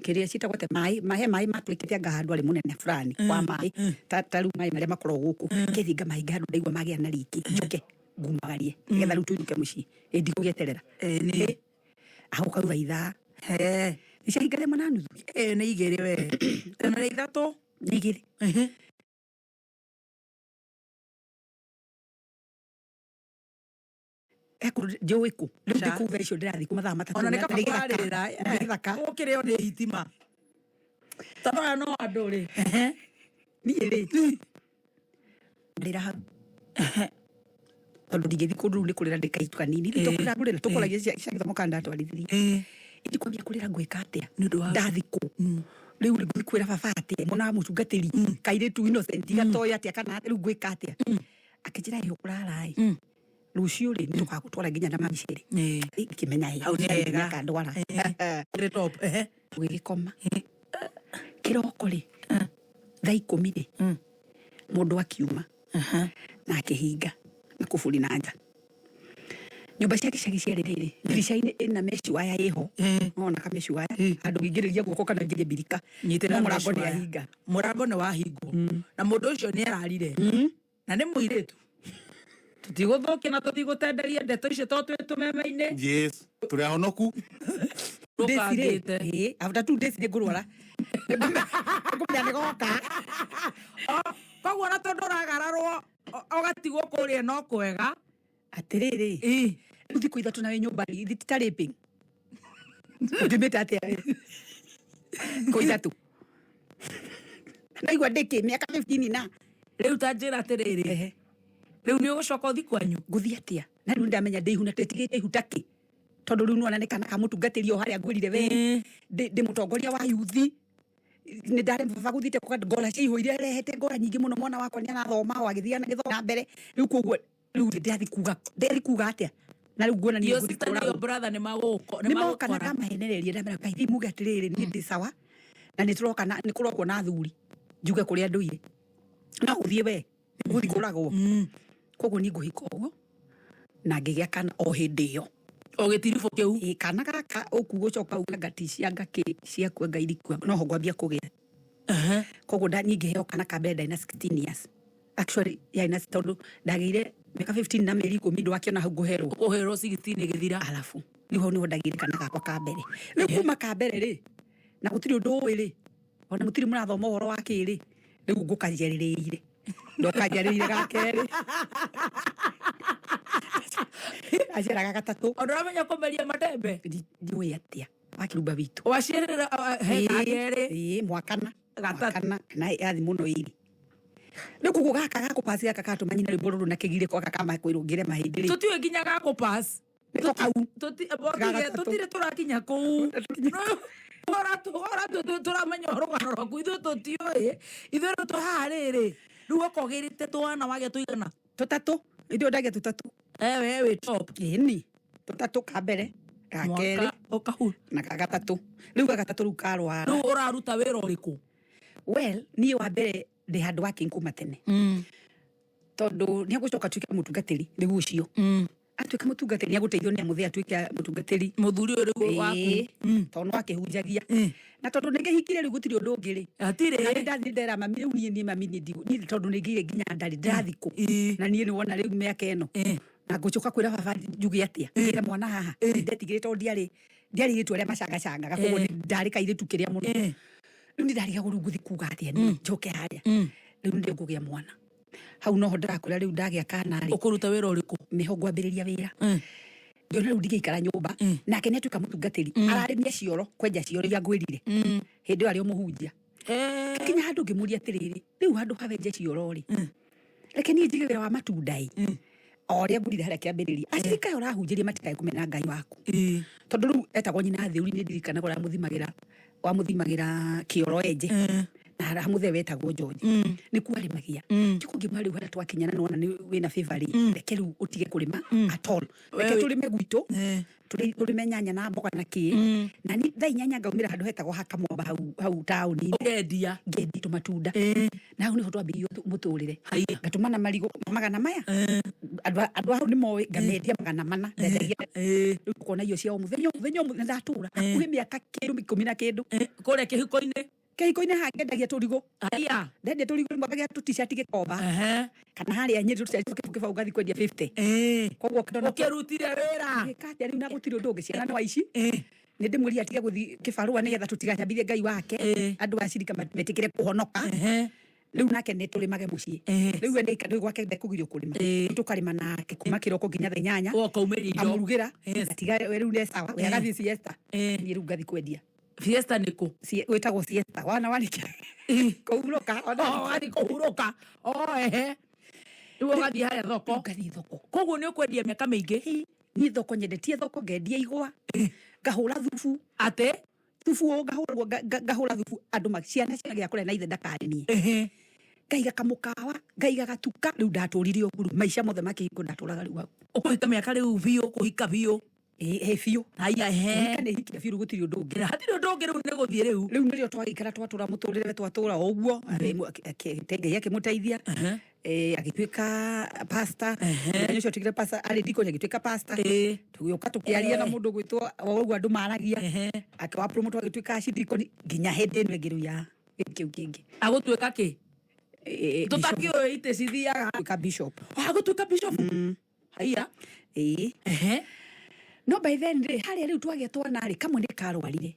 kĩrĩa ciĩtagwo atĩa, maĩ mahe maĩ matwĩkĩte anga handũ arĩ mũnene fulani wa maĩ, ta rĩu maĩ marĩa makoragwo gũkũ, kethiĩ ngamahinga handũ ndaigua magĩa na riki, njoke ngumagarie nĩgetha rĩu tũinũke mũciĩ. Ĩ ndigũgĩeterera. Nĩ. Agũka thutha ithaa He. nĩ ciahinga 1:30. Nĩ 2 we. Tena nĩ 3. Nĩ 2. Ekũndũ njũĩ kũ rĩu. Ca. Ndĩ kũu thaa icio ndĩrathiĩ kũ mathaa 3. Ona nĩ na kaba nĩ gĩthaka. kũrarĩrĩra. Na nĩ gĩthaka. Ũkĩrĩo nĩ hitima. Tondũ aya no andũ rĩ. Niĩ rĩ, ndĩra hau tondũ ndingĩthiĩ kũndũ rĩu nĩ kũrĩra ndĩ kairĩtu kanini. Rĩu tũkũrĩra ngũrĩra tũkũragia cia gĩthomo kana ndatwarithirie indi kwambia kũrĩra ngwĩka atĩa? Nĩ ũndũ wa Ndathi kũ rĩu? Rĩ ngũthiĩ kwĩra baba atĩa, mwana wa mũtungatĩri, kairĩtu innocent gatoĩ atĩa kana rĩu ngwĩka atĩa? Akĩnjĩra ĩ ũkũrara ĩ rũciũ rĩ nĩ tũgagũtwara nginya na mami cere. Ngĩmenya ĩ Hau nĩ hega. akandwara. Rĩ top. Tũgĩgĩkoma kĩroko rĩ, thaa 10 rĩ, mũndũ akiuma na akĩhinga na kuburi na nja. Nyũmba cia gĩcagi ciarĩ rĩrĩ ndirica-inĩ ĩna mesh wire ĩho, nona ka mesh wire handũ ũngĩingĩrĩria guoko kana ũingĩrie mbirika. Nyitĩrĩra No mũrango mesh nĩ wire. ahinga. Mũrango nĩ wahingwo na mũndũ ũcio nĩ ararire na nĩ mũirĩtu. Tũtigũthũkia na tũtigũtenderia ndeto icio tondũ twĩ tũmeme-inĩ. Yes, tũrĩ ahonoku. Days rĩ, Ndũkangĩte. ĩĩ, after 2 days nĩ ngũrwara, ngũmenya nĩ goka. Koguo na tondũ ũragararwo ũgatigwo kũrĩa no kwega. Atĩrĩrĩ, rĩu thikũ 3 na wĩ nyũmba rĩ, ithi ti ta raping ũngĩmĩta atĩa thikũ 3 naigua ndĩkĩ mĩaka 15 na Rĩu ta njĩra atĩrĩrĩ, rĩu nĩ ũgũcoka ũthi kwanyu? Ngũthiĩ atĩa na rĩu ndamenya ndĩ ihu na ndĩtigĩte ihu takĩ, tondũ rĩu nĩwona nĩ kana ka mũtungatĩri o harĩa ngwĩrire we ndĩ mũtongoria wa yuthi, nĩ ndarĩ baba gũthiĩte kuga ngora ciaihũire rehete ngora nyingĩ mũno, mwana wakwa nĩ arathoma o agĩthiaga na gĩthomo na mbere. Rĩu koguo rĩu ndĩrathiĩ kuga atĩa na rĩu nguona niĩ Your ngũthiĩ sister na your kũragwo. brother nĩ magũko Nĩ moka na ndamahenereria, ndamera kaĩ thiĩ muge atĩrĩrĩ, niĩ ndĩ sawa na nĩ tũroka na nĩ kũrokwo na athuri njuge kũrĩa ndũire no gũthiĩ we gũthiĩ kũragwo. Koguo niĩ ngũhika ũguo na ngĩgĩa kana o hĩndĩ ĩyo. O gĩtiribũ kĩu. Ĩ, kana gaka ũkugũcoka uga ngati cia ngakĩ ciakua ngai irikua noho ngwambia kũgĩa. Koguo niĩ ngĩheo kana ka mbere ndarĩ na 16 years actually, yarĩ na tondũ ndagĩire mĩaka 15 na mĩeri 10 ndwakĩona hau ngũherwo. Ũkũherwo 16 ĩgĩthira. Alafu rĩu hau nĩho ndagĩire kana gakwa ka mbere. Rĩu kuma ka mbere rĩ, na gũtirĩ ũndũ ũĩ rĩ, ona mũtirĩ mũrathoma ũhoro wa kĩ rĩ, rĩu ngũkanjiarĩrĩire ndokanjiarĩrĩire ga kerĩ aciaraga gatatũ. Ona ũramenya kũmeria matembe. Ndiũĩ atĩa wakĩrumba witũ. Waciarĩrĩra he ga kerĩ. Ĩĩ, mwakana. Gatatũ. Mwakana na yathi mũno ĩrĩ rĩu koguo gaka gakũpasi gaka katũma nyina rwĩmbo rũrũ na kĩgirĩko gaka kamakwĩrwo ngĩre mahĩndĩ rĩ. Tũtiũĩ nginya gakũpass. Nĩko kau. Ga gatatũ. Tũtirĩ tũrakinya kũu. Tũramenya rũgano rwaku, ithuĩ tũtiũĩ, ithuĩ rĩu tũhaha rĩrĩ rĩu ũkogĩrĩte twana wagĩa tũigana? Tũtatũ, ithuĩ ndagĩa tũtatũ. Ewe wĩ top. Ĩni, tũtatũ, ka mbere, ga kerĩ Mwaka ũkahu na ga gatatũ. Rĩu ga gatatũ rĩu karwara. Rĩu ũraruta wĩra ũrĩkũ? Well, niĩ wa mbere ndĩ handũ wa kuma tene tondũ nĩ agũcoka atuĩke mũtungatĩri. Rĩu ũcio atuĩka mũtungatĩri nĩ agũteithio nĩ amũthĩ atuĩke mũtungatĩri. Mũthuri ũyũ rĩu waku? Ĩĩ, tondũ no akĩhunjagia na tondũ nĩ ngĩhikire rĩu gũtirĩ ũndũ ũngĩ rĩ. Hatirĩ. Na nĩ ndathiĩ ndera mami, rĩu niĩ mami niĩ niĩ tondũ nĩ ngĩire nginya ndarĩ ndĩrathiĩ kũ na niĩ nĩ wona rĩu mĩaka ĩno na ngũcoka kwĩra baba njuge atĩa ngĩre mwana haha. Ndetigĩrĩte tondũ ndiarĩ irĩtu arĩa macangacangaga, koguo ndarĩ kairĩtu kĩrĩa mũno. Rĩu nĩ ndarigagwo rĩu ngũthiĩ kuga atĩa niĩ njoke harĩa. Rĩu nĩrĩo ngũgĩa mwana. Hau noho ndĩrakwĩra rĩu ndagĩa kana rĩ, Ũkũruta wĩra ũrĩkũ? Nĩho ngwambĩrĩria wĩra. Ngĩona rĩu ndingĩikara nyũmba. Nake nĩ atuĩka mũtungatĩri, ararĩmia cioro, kwenja cioro iria ngwĩrire. Hĩndĩ ĩyo arĩ o mũhunjia. Kinya handũ ngĩmũria atĩrĩrĩ, rĩu handũ ha wenje cioro rĩ, reke niĩ njige wĩra wa matunda ĩ, o ũrĩa ngũrire harĩa kĩambĩrĩria. Acirika aya ũrahunjĩria matikae kũmena Ngai waku. Tondũ rĩu etagwo nyina Theuri, nĩ ndirikanaga ũrĩa wamũthimagĩra kĩoro enje. Na harĩa mũthee wetagwo George. Nĩkuo arĩmagia. Tiko ngĩmwĩra rĩu harĩa twakinya na nĩwona nĩ wĩna favor rĩ, reke rĩu ũtige kũrĩma at all. Reke tũrĩme gwitũ. Tũrĩme nyanya na mboga na kĩ. Na ni thaa 8 ngaumĩra handũ hetagwo ha Kamwamba hau hau taũni-inĩ. Ũkendia. Ngendia tũmatunda. Na hau nĩho twambĩrĩirie mũtũrĩre. Haiya. Ngatũmana marigũ 400. Andũ a hau nĩ moĩ ngamendia 400. Ndendagia. Rĩu ũkona irio cia o mũthenya o mũthenya o mũthenya ndatũra. Hakuhĩ mĩaka kĩndũ 10 na kĩndũ. Kũrĩa kĩhiko-inĩ. Kĩhiko-inĩ haha ngendagia tũrigũ. Haiya. Ndendia tũrigũ rĩmwe ngagĩa tũ-t-shirt gĩkomba. Kana harĩa Nyĩrĩ tũ-t-shirt kĩbaũ ngathiĩ kwendia 50. Koguo ngĩona Ũkĩrutire wĩra. Ngĩka atĩa rĩu na gũtirĩ ũndũ ũngĩ, ciana no aici. Nĩ ndĩmwĩrire atige gũthiĩ kĩbarũa nĩgetha tũtigacambithie Ngai wake. Andũ a cirika metĩkĩre kũhonoka. Rĩu nake nĩ tũrĩmage mũciĩ. Rĩu we nĩ gwake ndekũgirio kũrĩma. Rĩu tũkarĩma nake kuma kĩroko nginya thaa 8. Ũkaumĩria indo. Amũrugĩra. Ngatiga we rĩu nĩ sawa. We agathiĩ siesta. Niĩ rĩu ngathiĩ kwendia. Fiesta nĩ kũ? Gwĩtagwo siesta. Wana warĩkia kũhurũka, ona Oh, wathiĩ kũhurũka. Oh, ehe. Rĩu ũgathiĩ harĩa thoko. Ngathiĩ thoko. Koguo nĩ ũkwendia mĩaka mĩingĩ? Niĩ thoko nyendetie thoko, ngendia igwa, ngahũra thubu. Atĩ? Thubu ũũ ngahũra, ngahũra thubu andũ ciana ciagĩa kũrĩa na ithe ndakarĩmie. Ngaiga kamũkawa, ngaiga gatuka, rĩu ndatũrire ũguo rĩu maica mothe ma kĩhiko ndatũraga rĩu hau. Ũkũhika mĩaka rĩu biũ, ũkũhika biũ. Ĩ biũ. Haya, ehe. Kũhika nĩ hikire biũ, rĩu gũtirĩ ũndũ ũngĩ. Hatirĩ ũndũ ũngĩ rĩu nĩ gũthiĩ rĩu. Rĩu nĩrĩo twagĩikara twatũra mũtũrĩre twatũra o ũguo. Ngai akĩmũteithia. Agĩtuĩka pastor. Mũthenya ũcio atuĩkire pastor, arĩ deacon agĩtuĩka pastor. Tũgĩũka tũkĩaria na mũndũ ũgwĩtwo o ũguo andũ maragia. Akĩwa promote agĩtuĩka archdeacon nginya hĩndĩ ĩno ĩngĩ rĩu ya kĩu kĩngĩ. Agũtuĩka kĩ? Tũtakĩũĩ itĩ cithiaga. Agũtuĩka bishop. Agũtuĩka bishop? Haiya. No by then rĩ, harĩa rĩu twagĩa twana rĩ, kamwe nĩ karwarire.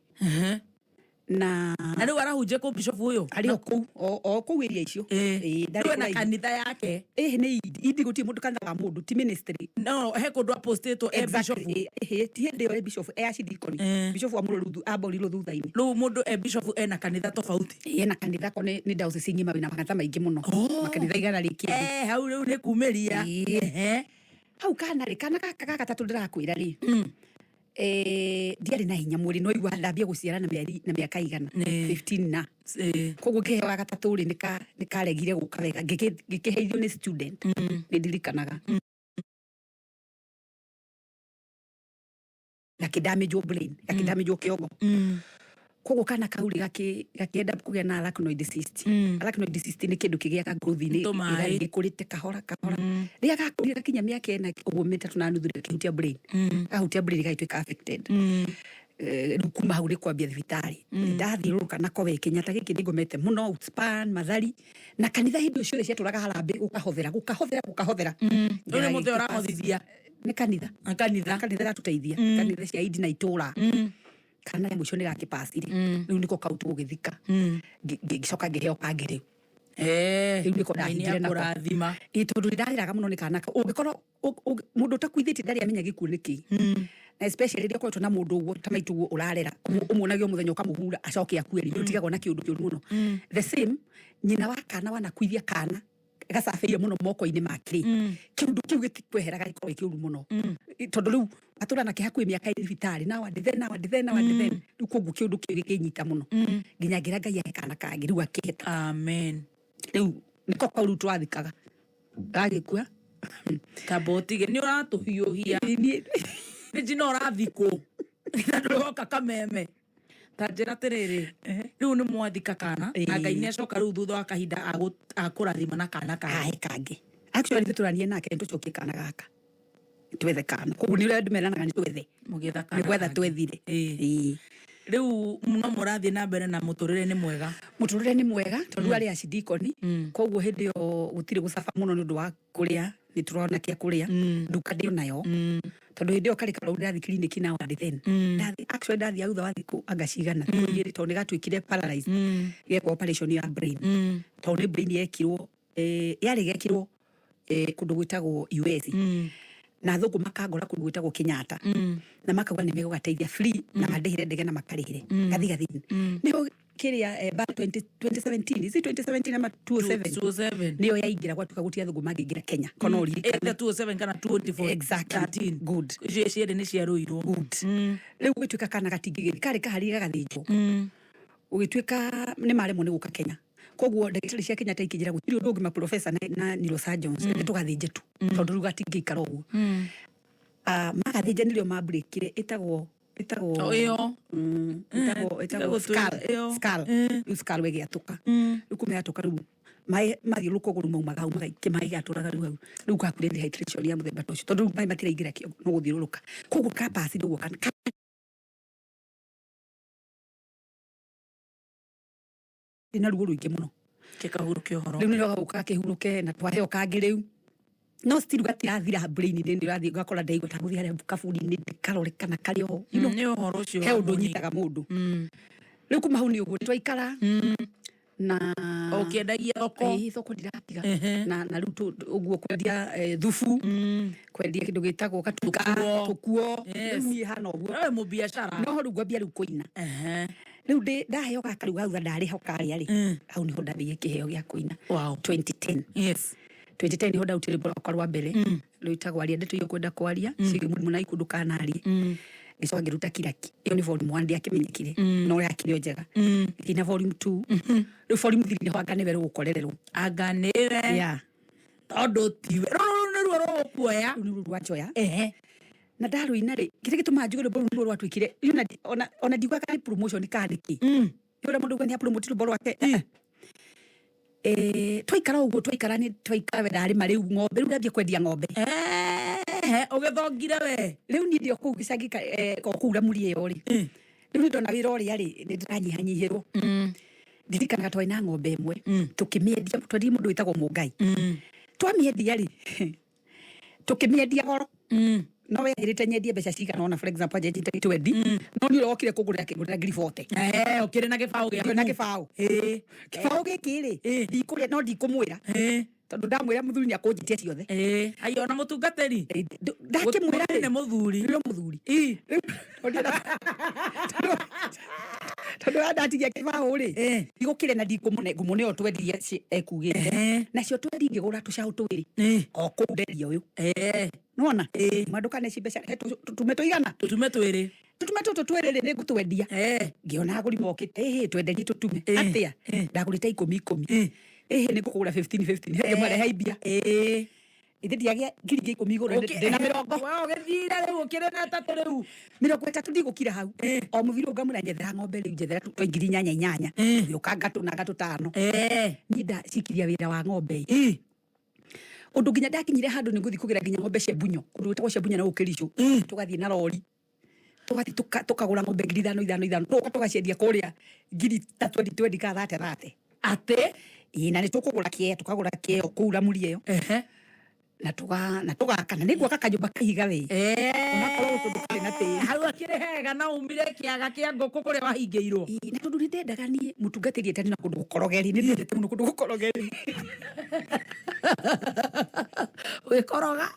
Na Na rĩu arahunjia kũ bishop ũyũ? Arĩ o kũu, o kũu area icio. Ndarĩ Rĩu ena kũraihu. kanitha yake. Nĩ indi. Indi gũtirĩ mũndũ kanitha wa mũndũ, ti ministry. No, he kũndũ apostĩtwo e bishop. Ti hĩndĩ ĩyo e bishop, e archdeacon. Bishop wa Mũrũrũ amborirwo thutha-inĩ. Rĩu mũndũ e bishop ena kanitha tofauti. Ena kanitha ko nĩ diocese ng'ima wĩna makanitha maingĩ mũno. Makanitha igana rĩ kĩndũ. Hau rĩu nĩ kumĩria. Hau kana rĩ, kana gaka ga gatatũ ndĩrakwĩra rĩ. Ndiarĩ na hinya mwĩrĩ, no igua ndambia gũciara na mĩeri, na mĩaka igana. 15 na. Koguo ngĩheo wa gatatũ rĩ, nĩ karegire gũka wega. Ngĩkĩheithio nĩ student. Nĩ ndirikanaga. Gakĩndamĩnjwo brain, gakĩndamĩnjwo kĩongo. Koguo kana kau rĩ, gakĩenda kũgĩa na arachnoid cyst. Arachnoid cyst nĩ kĩndũ kĩgĩaga growth-inĩ, Tũmaĩ. gĩkũrĩte kahora kahora. Rĩrĩa gakũrire gakinya mĩaka 4 ũguo 3.5 rĩ, gakĩhutia brain. Gahutia brain gagĩtuĩka affected. Rĩu kuma hau nĩ kwambia thibitarĩ. Ndathiũrũrũka nako we Kenyatta gĩkĩ nĩngomete mũno, Outspan, Mathari. Na kanitha hĩndĩ ĩyo ciothe ciatũraga harambĩ, gũkahothera, gũkahothera, gũkahothera. Rĩu nĩ mũthee ũrahothithia. Nĩ kanitha. Nĩ kanitha. Kanitha ĩratũteithia. Kanitha cia indi na itũra. Kana ya mũico nĩ gakĩpacire. Rĩu nĩko kau tũgũgĩthika. Ngĩcoka ngĩheo kangĩ rĩu. Rĩu nĩko Ngai nĩ ndahingire nako. akũrathima. Ĩ, tondũ nĩ ndarĩraga mũno nĩ kana kau. Ũngĩkorwo mũndũ ũtakuithĩtie ndarĩ amenya gĩkuũ nĩ kĩ. Na especially rĩrĩa ũkoretwo na mũndũ ũguo ta maitũ ũguo ũrarera, ũmuonagia o mũthenya ũkamũhura acoke akue rĩ, nĩ ũtigagwo na kĩũndũ kĩũru mũno. The same, nyina wa kana wanakuithia kana gacabĩire mũno moko-inĩ make rĩ, kĩũndũ kĩu gĩtikweheraga gĩkorwo gĩ kĩũru mũno. Tondũ rĩu atũra nake hakuhĩ mĩaka ĩ thibitarĩ, now and then, now and then, now and then. Rĩu koguo kĩũndũ kĩu gĩkĩnyita mũno. Nginya ngĩra Ngai ahe kana kangĩ, rĩu akĩheta. Amen. Rĩu nĩko kau rĩu twathikaga. Gagĩkua. Tamba ũtige, nĩ ũratũhiũhia. Niĩ- Nĩ njina ũrathikwo. Na ndũroka kameme. Ta njĩra atĩrĩrĩ, rĩu nĩ mwathika kana, na Ngai nĩ acoka rĩu thutha wa kahinda akũrathima na kana kangĩ. Ahe kangĩ. Actually nĩ tũranie nake nĩ tũcokie kana gaka. Twethe kana. Koguo nĩ ũrĩa andũ meranaga nĩ twethe. Mũgĩetha kana Nĩ gwetha kangĩ. twethire. Rĩu no mũrathiĩ na mbere na mũtũrĩre nĩ mwega. Mũtũrĩre nĩ mwega tondũ arĩ archdeacon. Koguo hĩndĩ ĩyo gũtirĩ gũcaba mũno nĩ ũndũ wa kũrĩa Nä tå rona kä a kå rä a nduka ndä onayo tondå hä ndä ä yo karä karau ndathi clinic na ward then. Actually ndathia thutha wa thikå anga cigana thikå igä rä tondå nä gatuä kire paralyzed, gekwo operation ya brain tondå nä brain yekirwo, yarä gekirwo kå ndå gwä tagwo US na thũngũ makangora kũndũ gwĩtagwo Kenyatta na makauga nĩ megũgateithia free na mandĩhĩre ndege na makarĩhĩre gathigathini nĩho kĩrĩa back 20, 2017, is it 2017 ama 207? 207. Nĩyo yaingĩra gwatuĩka gũtirĩ athũngũ mangĩingĩra Kenya kono ũririkane. Either 207 kana 24. Exactly. 13. Good. Icio cierĩ nĩ ciarũirwo. Good. Rĩu gũgĩtuĩka kana gatingĩgĩthi karĩ kahari gagathĩnjwo, gũgĩtuĩka nĩ maremwo nĩ gũka Kenya, koguo ndagĩtarĩ cia Kenyatta ikĩnjĩra gũtirĩ ũndũ ũngĩ ma professor na neurosurgeons mm. tũgathĩnje tu tondũ rĩu gatingĩikara ũguo. Ah, magathĩnja nĩrĩo mambũrĩkire ĩtagwo O ĩyo. Ĩtagwo Ĩtagwo skull. Ĩyo. Skull. Rĩu skull ĩgĩatũka, rĩu kuma yatũka rĩu maĩ mathiũrũrũka ũguo rĩu maumaga hau magaikĩ maĩ gatũraga rĩu hau rĩu gakuire dehydration ya mũthemba ta ũcio tondũ rĩu maĩ matiraingĩra kĩongo no gũthiũrũrũka koguo kapasi ũguo kana na ruo rũingĩ mũno. Kĩkahurũke ũhoro. Rĩu nĩrĩo gagũka gakĩhurũke na twaheo kangĩ rĩu no still gatirathira brain-inĩ nĩ ũrathiĩ ũgakora ndaigua ta gũthiĩ harĩa kaburi-inĩ ndikarore kana karĩ oho. Nĩ ũhoro ũcio. He ũndũ ũnyitaga mũndũ rĩu kuma hau nĩ ũguo twaikara na Ũkĩendagia thoko. Ĩĩ, thoko ndiratiga na rĩu ũguo kwendia thubu, kwendia kĩndũ gĩtagwo gatuka. Tũkuo. Tũkuo. Yes. Rĩu niĩ hana ũguo. Wewe mũbiacara. No rĩu ngwambia rĩu kũina. Rĩu ndĩ ndaheo gaka rĩu gauga ndarĩho karĩa rĩ, hau nĩho ndambĩie kĩheo gĩa kũina. 2010. 2010 nĩho ndarutire rwĩmbo rwakwa rwa mbere rwĩtagwo aria ndeto iria ũkwenda kwaria ciĩgiĩ mũrimũ na ikuũ ndũkanarie. Ngĩcoka ngĩruta kiraki ĩyo nĩ volume 1 ndiakĩmenyekire no yakire o njega. Ngĩina volume 2, rĩu volume 3 nĩho anga nĩwe rũgũkorererwo. Anga nĩwe. Yeah. Tondũ tiwe rũrũ nĩruo rũgũkuoya. Rũu nĩruo rwanjoya. Na ndarũina rĩ, kĩrĩa gĩtũmaga njuge rwĩmbo rũu nĩruo rwatuĩkire rĩu ona ndiugaga nĩ promotion kana nĩkĩ ũrĩa mũndũ uga nĩ apromote rwĩmbo rwake. Twaikara ũguo twaikara nĩ twaikara we ndarĩma rĩu ng'ombe rĩu ndambia kwendia ng'ombe. Ehe, ũgĩthongire we. Rĩu niĩ ndĩ o kũu gĩcagi o kũu Ramuri ĩyo rĩ, rĩu nĩ ndona wĩra ũrĩa rĩ nĩ ndĩranyihanyihĩrwo. Ndirikanaga twarĩ na ng'ombe ĩmwe tũkĩmĩendia, twendirie mũndũ wĩtagwo Mũngai. Twamĩendia rĩ, tũkĩmĩendia goro no wenjĩrĩte nyendie mbeca cigana ona, for example anjenjete twendi, no nĩ ũrĩa wokire kũngũrĩra akĩngũrĩra 40,000. Ehe, ũkĩrĩ na gĩbaũ gĩaku. Na gĩbaũ. Gĩbaũ gĩkĩ rĩ, ndikũrĩa no ndikũmwĩra tondũ ndamwĩra mũthuri nĩ akũnjĩtia ciothe. Ai ona mũtungatĩri. Ndakĩmwĩra Gũtirĩ nĩ mũthuri. Nĩ mũthuri. Tondũ ndatigia kĩbaũ rĩ, ndigũkĩrĩa na ndikũmũne ngũmũne o twendirie ekugĩte nacio twendi ngĩgũra tũcaũ twĩrĩ o kũu ndendia ũyũ nĩwona ma ndũkane mbeca he tũtume tũigana. Tũtume twĩrĩ. Tũtume tũtũ twĩrĩ rĩ nĩ ngũtwendia. Ngĩona agũri mokĩte, ĩhĩ twenderie tũtume atĩa ndagũrĩte ikũmi ikũmi, ĩhĩ nĩ ngũkũgũra 15 15 he ngĩmwĩra he mbia ithe ndiagĩa ngiri ingĩ ikũmi igũrũ ndĩna mĩrongo. We ũgĩthire rĩu ũkĩrĩ na ĩtatũ rĩu. 30 ndigũkira hau o mũthiri ũngamwĩra njethera ng'ombe rĩu njethera twa 8000 inyanya gĩũka ngatũ na ngatũ tano. Niĩ ndacikiria wĩra wa ng'ombe ĩ ũndũ nginya ndakinyire handũ nĩ ngũthiĩ kũgĩra nginya ng'ombe cia mbunyo kũndũ gwĩtagwo cia mbunyo na gũkũ Kericho. Tũgathiĩ na rori tũgathiĩ tũkagũra ng'ombe 5000 ithano ithano tũgoka tũgaciendia kũrĩa ngiri ta twendi twendi kana thate thate. Atĩ. Ĩĩ na nĩ tũkũgũra kĩea tũkagũra kĩeo kũu Ramuri ĩyo na tuga na tũgaka na nĩngwaka kanyũmba kaiga we onakorwo gũkũ ndũkarĩ na tĩri. Hau akĩrĩ hega na umire kĩaga kĩa ngũkũ kũrĩa wahingĩirwo. Ĩĩ, na tondũ nĩ ndendaga niĩ mũtungatĩri etani na kũndũ gũkorogeri nĩ ndendete mũno kũndũ gũkorogeri. Ũgĩkoroga.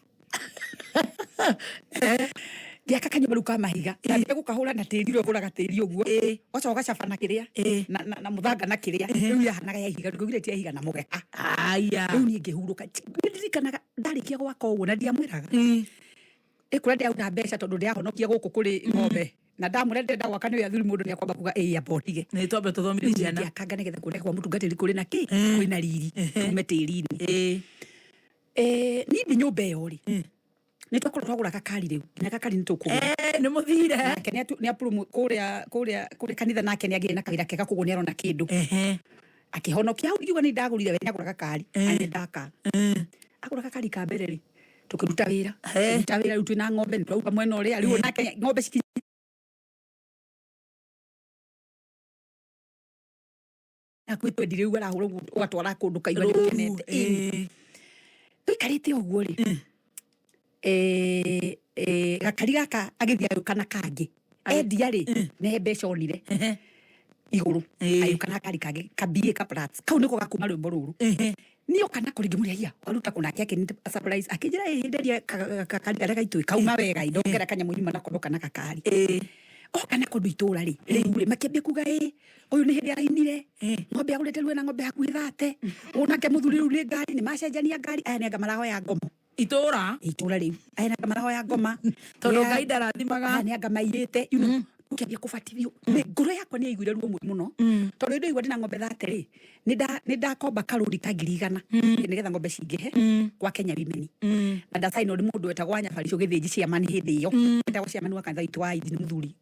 Ngĩaka kanyũmba rĩu ka mahiga ndambire gũkahũra na tĩri ũrĩa ũhũraga tĩri ũguo wacoka ũgacaba na kĩrĩa na mũthanga na kĩrĩa rĩu yahanaga ya ihiga ndũkaugire ti ya ihiga na mũgeka. Aya. Rĩu niĩ ngĩhurũka. Nĩ ndirikanaga ndarĩkia gwaka ũguo na ndiamwĩraga ĩkũrĩa ndĩrauta mbeca tondũ ndĩrahonokia gũkũ kũrĩ ng'ombe na ndamwĩra ndĩrenda gwaka nĩ athuri mũndũ nĩakwamba kuga ĩĩ amba ũtige. Nĩ twambe tũthomithie ciana. Ngĩakanga nĩgetha kuoneke kwa mũtungatĩri kũrĩ na kĩ kwĩna riri tume tĩri-inĩ. Niĩ ndĩ nyũmba ĩyo rĩ nĩ twakorwo twagũra gakari rĩu nginya gakari nĩ tũkũgũra. Nĩ mũthire. Nake nĩ kũrĩa kũrĩa kũrĩa kanitha nake nĩ agĩire na kawĩra kega koguo nĩ arona kĩndũ akĩhonokia hau ngiuga nĩ ndagũrire we nĩagũra gakari na ndaka agũra gakari ka mbere rĩ tũkĩruta wĩra tũkĩruta wĩra rĩu twĩna ng'ombe nĩ twauka mwena ũrĩa rĩu onake ng'ombe cikinya kwĩ twendi rĩu arahũra ũguo ũgatwara kũndũ kaigua nĩ ũkenete. Ĩĩ. Tũikarĩte ũguo rĩ, gakari gaka agĩthiĩ agĩũka na kangĩ endia rĩ, nĩ mbeca onire igũrũ. Agĩũka na gakari kangĩ kabie ka Platz kau nĩko gakuma rwĩmbo rũrũ. Niĩ oka nako rĩngĩ mũrĩa ia waruta kũ? Nake akĩnĩ surprise akĩnjĩra ĩ nderia gakari karĩa gaitũ kauma wega ĩ ndongera kanyamũ nyuma nako ndoka na gakari. Oka nako ndũ itũra rĩ, rĩu rĩ makĩambia kuga ĩ ũyũ nĩ hĩndĩ arainire ng'ombe agũrĩte rĩu ena ng'ombe hakuhĩ 30, ũyũ nake mũthuri rĩu nĩ ngari nĩ macenjania ngari, aya nĩ anga marahoya ngomo. Itũra. Itũra rĩu aya nĩ anga marahoya ngoma. Tondũ Ngai ndarathimaga. Aya nĩ anga maiyĩte, ũkĩambia kũbatithio. Ngoro yakwa nĩ yaiguire ruo mũno tondũ rĩu ndaigua ndĩna ng'ombe 30 rĩ, nĩ ndakomba karũni ka 100,000 nĩgetha ng'ombe cingĩhe kwa Kenya Women, na ndacainwo nĩ mũndũ wetagwo Wanyabaricũ Gĩthĩnji chairman hĩndĩ ĩyo, wetagwo chairman wa kanitha witũ wa Ithi, nĩ mũthuri.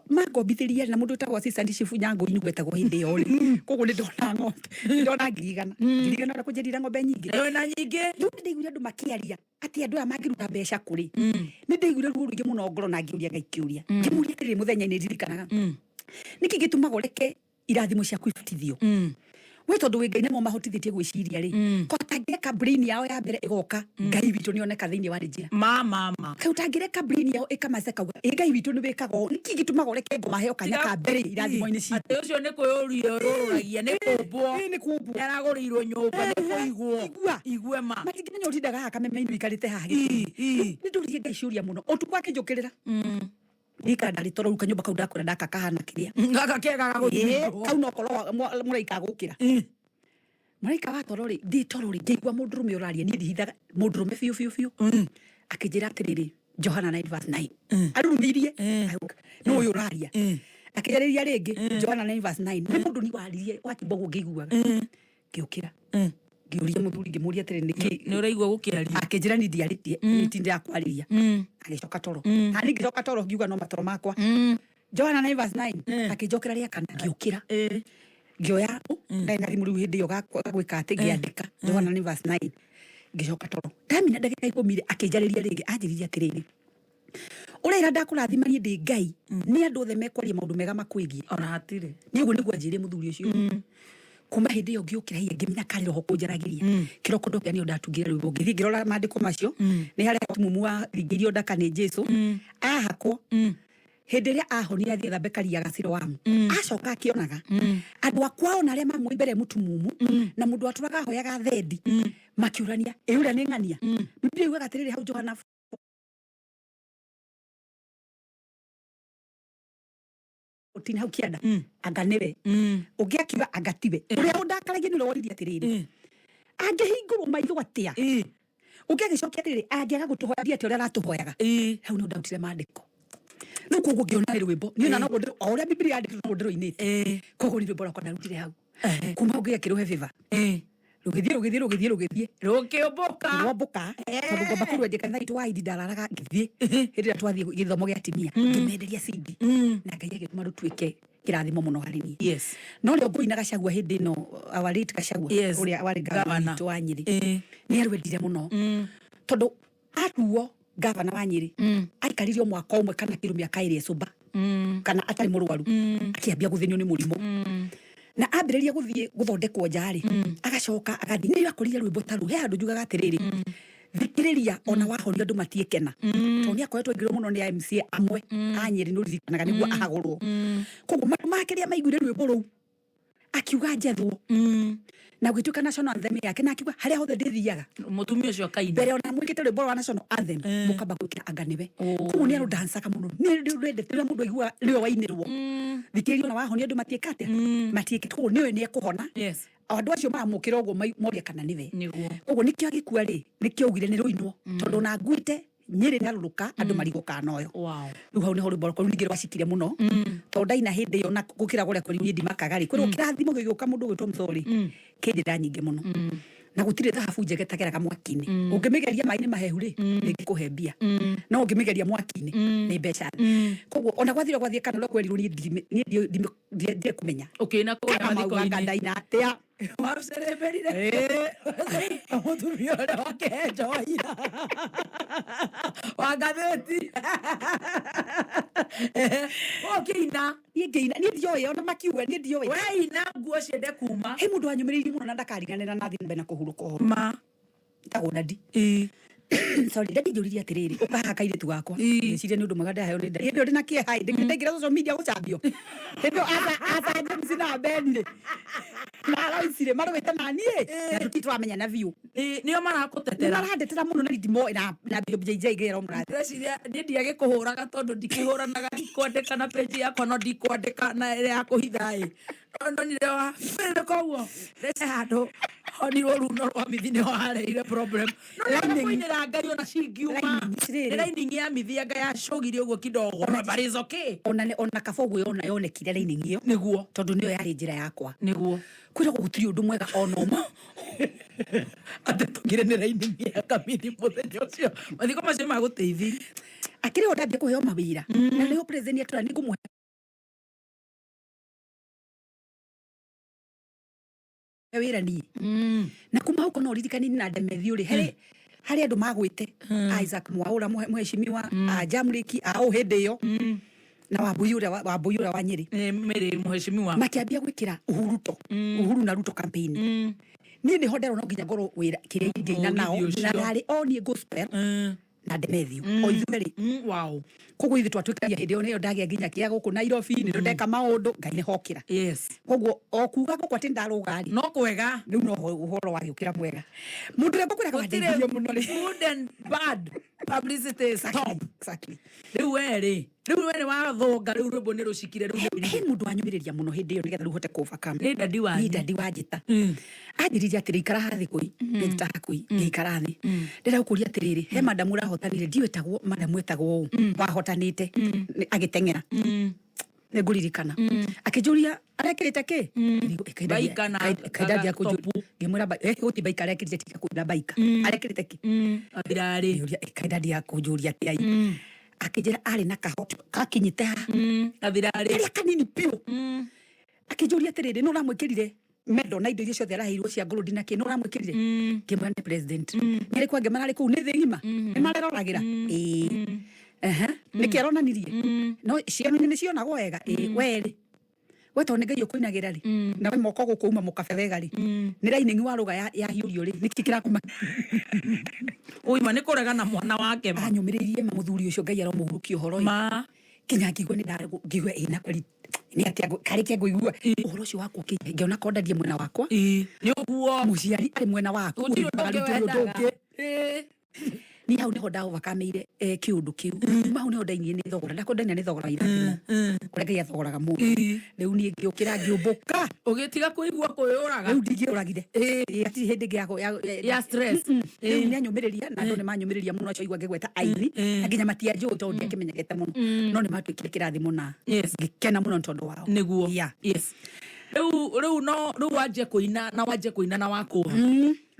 Mangombithĩria na mũndũ wĩtagwo assistant chief Nyangũi nĩguo etagwo hĩndĩ ĩyo rĩ. Koguo nĩ ndona ng'ombe, nĩ ndona 100,000, 100,000 ona kũnjĩrira ng'ombe nyingĩ. Wĩna nyingĩ. Rĩu nĩ ndaiguire andũ makĩaria atĩ andũ aya mangĩruta mbeca kũrĩ. Nĩ ndaiguire ruo rũingĩ mũno ngoro na ngĩũria Ngai kĩũria, ngĩmũria atĩrĩrĩ, mũthenya-inĩ ndirikanaga, nĩkĩ gĩtũmaga ũreke irathimo ciaku ibatithio we tondũ wĩ Ngai nĩmo mahotithĩtie gwĩciria rĩ, ko tangĩreka brain yao ya mbere ĩgoka Ngai witũ nĩoneka thĩinĩ wa njĩra? Ma ma ma. Kaĩ ũtangĩreka brain yao ĩkamaca kauga ĩ Ngai witũ nĩ wĩkaga ũũ, nĩkĩ gĩtũmaga ũreke ngoma heo kanya ka mbere irathimo-inĩ citũ? Atĩ ũcio nĩ kwĩyũria ũrũragia nĩ kũmbwo. Ĩ, nĩ kũmbwo. Nĩ aragũrĩirwo nyũmba nĩ kũigwo. Igua. Igue ma. Matingĩmenya ũtindaga haha kameme-inĩ ũikarĩte haha. Nĩ ndũririe Ngai ciũria mũno ũtukũ akĩnjũkĩrĩra ndikara ndarĩ toro. Rĩu kanyũmba kau ndakwĩra ndaka kahana kĩrĩa. Gaka kega gagũthimwo. Kau no korwo mũraika agũkĩra mũraika wa toro rĩ, ndĩ toro rĩ, ngĩigua mũndũrũme ũraria. Niĩ ndihithaga mũndũrũme biũ biũ biũ. Akĩnjĩra atĩrĩrĩ, Johana 9 verse 9 arurumĩirie nĩ ũyũ ũraria. Akĩjarĩria rĩngĩ Johana 9 verse 9, nĩ mũndũ ni waririe wakimba ũguo ngĩiguaga. Ngĩũkĩra, ngĩũria mũthuri, ngĩmũria atĩrĩ, nĩkĩ? Nĩ ũraigua gũkĩaria. Akĩnjĩra ni ndiarĩtie, ni ti ndĩrakwarĩria. Agĩcoka toro na niĩ ngĩcoka toro ngiuga no matoro makwa. Johana 9 verse 9 akĩnjokera rĩa kana, ngĩũkĩra, ngĩoya ndarĩ na thimũ rĩu hĩndĩ ĩyo gagwĩka atĩ ngĩandĩka Johana 9 verse 9, ngĩcoka toro. Ndamina ndagĩka 10 rĩ, akĩnjarĩria rĩngĩ, anjĩrire atĩrĩrĩ, ũrera ndakũrathima niĩ ndĩ Ngai nĩ andũ othe mekwaria maũndũ mega makwĩgiĩ. Ona hatirĩ. Nĩ ũguo nĩguo anjĩrire mũthuri ũcio. Kuma hĩndĩ ĩyo ngĩũkĩra hihi ngĩmenya karĩ roho kũnjaragĩria. Kĩroko ndokĩra nĩyo ndatungire rwĩmbo, ngĩthiĩ ngĩrora maandĩko macio nĩ harĩa mumu wa ringĩirio ndaka nĩ Jesu ahakwo hĩndĩ ĩrĩa ahonire athiĩ thambe karia ga Siloamu, acoka akĩonaga andũ akwa ona arĩa mamũĩ mbere mũtumumu na mũndũ watũraga ahoyaga thendi makĩũrania ĩ ũrĩa nĩ ng'ania. Biblia yugaga atĩrĩrĩ hau Johana 14 hau kĩanda, anga nĩwe ũngĩ akiuga anga tiwe ũrĩa ũndakaragia nĩ ũrĩa woririe atĩrĩrĩ, angĩhingũrwo maitho atĩa? Ũngĩ agĩcokia atĩrĩrĩ, angĩaga gũtũhoya atĩa ũrĩa aratũhoyaga? Hau nĩho ndarutire maandĩko rĩu. Koguo ngĩona nĩ rwĩmbo niĩ ona noguo o ũrĩa Biblia yandĩkĩtwo noguo ndĩrũinĩte. Koguo nĩ rwĩmbo rwakwa ndarutire hau. Kuma hau ngĩgekĩrwo favor, rũgĩthiĩ rũgĩthiĩ rũgĩthiĩ rũgĩthiĩ. Rũkĩũmbũka. Rwombũka tondũ ngomba kũrua njĩ kanitha witũ wa Idi ndararaga ngĩthiĩ hĩndĩ ĩrĩa twathiĩ gĩthomo gĩa atimia ngĩmenderia CD na Ngai agĩtũma rũtuĩke kĩrathimo mũno harĩ niĩ. No rĩo ngũina Gachagua hĩndĩ ĩno, our late Gachagua, ũrĩa warĩ gavana Gavana. witũ wa Nyĩrĩ, nĩ arwendire mũno tondũ atuo gavana wa Nyĩrĩ aikarire o mwaka ũmwe kana kĩndũ mĩaka ĩrĩ ecũmba kana atarĩ mũrwaru, akĩambia gũthĩnio nĩ mũrimũ na ambĩrĩria gũthiĩ gũthondekwo nja rĩ, agacoka agathiĩ nĩ akorire rwĩmbo ta rũu. He handũ njugaga atĩrĩrĩ, thikĩrĩria ona wahonio andũ matiĩkena tondũ nĩ akoretwo aingĩrwo mũno nĩ MCA amwe a Nyĩrĩ, nĩ ũririkanaga nĩguo ahagũrwo. Koguo matũ make rĩrĩa maiguire rwĩmbo rũu akiuga njethwo na gũgĩtuĩka national anthem yake, na akiuga harĩa hothe ndĩthiaga Mũtumia ũcio akaina. Mbere ona mwĩkĩte rwĩmbo rwa national anthem mũkamba gwĩkĩra anga nĩwe. Koguo nĩ arũdancaga mũno, nĩ rwendete rĩrĩa mũndũ aigua nĩwe wainĩrwo, thikĩrĩria ona wahonio andũ matiĩka atĩa, matiĩke. Koguo nĩwe nĩ ekũhona. Andũ acio maramũkĩra ũguo moria kana nĩwe. Nĩguo. Koguo nĩkĩo agĩkua rĩ, nĩkĩo augire nĩ rũinwo tondũ ona nguĩte Nyĩrĩ nĩarũrũka andũ marigwo kana ũyũ. Rĩu hau nĩho rwĩmbo rwakwa rũu ningĩ rwacikire mũno tondũ ndaina hĩndĩ ĩyo na gũkĩra kũrĩa kwĩrirwo niĩ ndimakaga rĩ, kwĩrwo kĩrathimo gĩgĩũka mũndũ ũgwĩtwo Mũthori kĩ njĩra nyingĩ mũno na gũtirĩ thahabu njega ĩtageraga mwaki-inĩ. Ũngĩmĩgeria maĩ-inĩ mahehu rĩ, ndĩngĩkũhe mbia, no ũngĩmĩgeria mwaki-inĩ nĩ mbeca. Koguo ona gwathire gwathiĩ kana ũrĩa kwerirwo niĩ ndirĩ kũmenya. Ũkĩina kũrĩa kana mauga mathiko-inĩ. Ndaina atĩa? Warucereberire mũtumia ũrĩa wakĩhenjwo ira wa ngathĩti. Ũkĩina. Niĩ ngĩina, niĩ ndioĩ ona makiuga, niĩ ndioĩ. Weina nguo ciende kuma. He mũndũ wanyũmĩrĩirie mũno na ndakariganĩra na thiĩ na mbere na kũhurũka ũhoro. Ma. Etagwo dadi. Ĩĩ. Sorry, dadi njũririe atĩrĩrĩ, ũkaha kairĩtu gakwa. Ĩĩ. Ngĩciria nĩ ũndũ mwega ndaheo nĩ dadi. Hĩndĩ ĩyo ndĩna kĩeha ĩ, ndaingĩra social media gũcambio. Hĩndĩ ĩyo Asa James na Ben rĩ, na Alois rĩ, marũĩte na niĩ, na tũtirĩ tũramenyana biũ. Ĩĩ, nĩo Nĩ marakũtetera. marandetera mũno na ndimo na Bishop JJ ngĩra mũrathi. Ndĩreciria niĩ ndiagĩkũhũraga tondũ ndikĩhũranaga, ndikwandĩka na page yakwa, no ndikwandĩka na ĩrĩa ya kũhitha ĩ. No ndonire wa koguo ndece handũ honirwo runo rwa mithi nĩho hareire problem. No Lining. kũinĩra Ngai ona cingiuma. Lining, rĩrĩ. Nĩ lining ya mithi anga yacũgire ũguo kidogo. But it's okay. Ona ona kaba ũguo yona yonekire lining ĩyo. Nĩguo. Tondũ nĩyo yarĩ njĩra yakwa. Nĩguo. Kwĩragwo gũtirĩ ũndũ mwega ona ũmwe. Atĩ tũgire nĩ lining ya kamithi mũthenya ũcio. Mathiko macio magũteithirie. Akĩrĩ ho ndambia kũheo mawĩra. Na nĩho president atũra nĩ ngũmũhe wĩra niĩ. Na kuma hau kono ũririkani na Demethiũ rĩ, harĩ harĩ andũ magwĩte Isaac Mwaũra mũheshimiwa, a Jamriki a ũ hĩndĩ ĩyo na Wambui ũrĩa Wambui ũrĩa wa Nyĩrĩ. Mĩrĩ mũheshimiwa. Makĩambia gwĩkĩra Uhuruto, Uhuru na Ruto campaign. Niĩ nĩho nderwo no nginya ngorwo wĩra kĩrĩa ingĩina nao, Mũgithi na ũcio. ndarĩ o niĩ gospel na Demethiũ o ithuerĩ. Wow. Koguo ithuĩ twatuĩkagia hĩndĩ ĩyo nĩyo ndagĩa nginya kĩa gũkũ Nairobi, nĩrĩo ndeka maũndũ, Ngai nĩho okĩra. Yes. Koguo o kuga gũkũ atĩ ndarũga rĩ, No kwega. rĩu no ũhoro wagĩũkĩra mwega. Mũndũ ũrĩa ngũkwĩraga Gũtirĩ wandeithirie mũno rĩ. good and bad publicity stop. Exactly. Rĩu we rĩ, rĩu we nĩ wathũnga, rĩu rwĩmbo nĩ rũcikire, rĩu nĩ He mũndũ wanyũmĩrĩria mũno hĩndĩ ĩyo nĩgetha rĩu hote kũ overcome. Nĩ dadi wanyu. Nĩ dadi wanjĩta. Anjĩrire atĩrĩ, ikara haha thĩ kũi, ngĩnjĩta hakũi, ngĩikara thĩ. Ndĩrenda gũkũria atĩrĩrĩ, he madamu ũrahotanire, ndiũĩ etagwo, madamu etagwo ũũ, wahotanĩte, agĩteng'era. Nĩ ngũririkana. Akĩnjũria, arekĩrĩte kĩ? Baika na Kaindaria kũnjũria. topu. Ngĩmwĩra gũtirĩ baika arekĩrĩte, tiga kwĩra baika. Arekĩrĩte kĩ? Athirarĩ. Ngĩũria, kaindaria kũnjũria atĩa ĩ? Akĩnjĩra arĩ na kahot gakinyĩte haha. Athirarĩ. Karĩa kanini biũ. Akĩnjũria atĩrĩrĩ, nũ ũramwĩkĩrire medal na indo iria ciothe araheirwo cia gold na kĩ, nũ ũramwĩkĩrire? Ngĩmwĩra nĩ president. Nĩ arĩkũ angĩ mararĩ kũu? Nĩ thĩ ng'ima? Nĩ mareroragĩra? Ĩĩ. Ehe. Nĩkĩ aronanirie? No ciana nĩ cionagwo wega? Ĩĩ, we rĩ. We tondũ nĩ Ngai ũkũinagĩra rĩ, na we moko gũkũ uma mũkabe wega rĩ, nĩ lining warũga yahiũrio rĩ, nĩkĩ kĩrakũma? Ũima nĩ kũrega na mwana wake ma. Anyũmĩrĩirie ma mũthuri ũcio, Ngai aromũhurukia ũhoro ĩ. Ma. Kinya ngĩigua nĩ ngĩigua ĩ na kweli nĩ atĩa karĩ kĩa ngũigua ũhoro ũcio wakwa ũkĩnja, ngĩona ko ndadie mwena wakwa. Ĩĩ. Nĩ ũguo. Mũciari arĩ mwena waku, Gũtirĩ ũndũ ũrĩ ũngĩ ũndũ wendaga. ũngĩ. Ĩĩ. Niĩ hau nĩho ndaovakamĩire kĩũndũ kĩu. Kuma hau nĩho ndainire nĩ thogora. Ndakwa ndainire nĩ thogora wa irathimo. Ũrĩa Ngai athogoraga mũndũ. Rĩu niĩ ngĩũkĩra ngĩũmbũka. Ũgĩtiga kũigua kwĩyũraga. Rĩu ndingĩũragire. Ĩĩ, hatirĩ hĩndĩ ĩngĩ Ya stress. Rĩu nĩ anyũmĩrĩria, na andũ nĩ manyũmĩrĩria mũno acio aigua ngĩgweta aini. Na nginya matianjũĩ tondũ ndiakĩmenyekete mũno. No nĩ matuĩkire kĩrathimo na Yes. ngĩkena mũno nĩ tondũ wao. Nĩguo. Yeah. Yes. Rĩu, rĩu no, rĩu wanjie kũina na wanjie kũina na wakũha.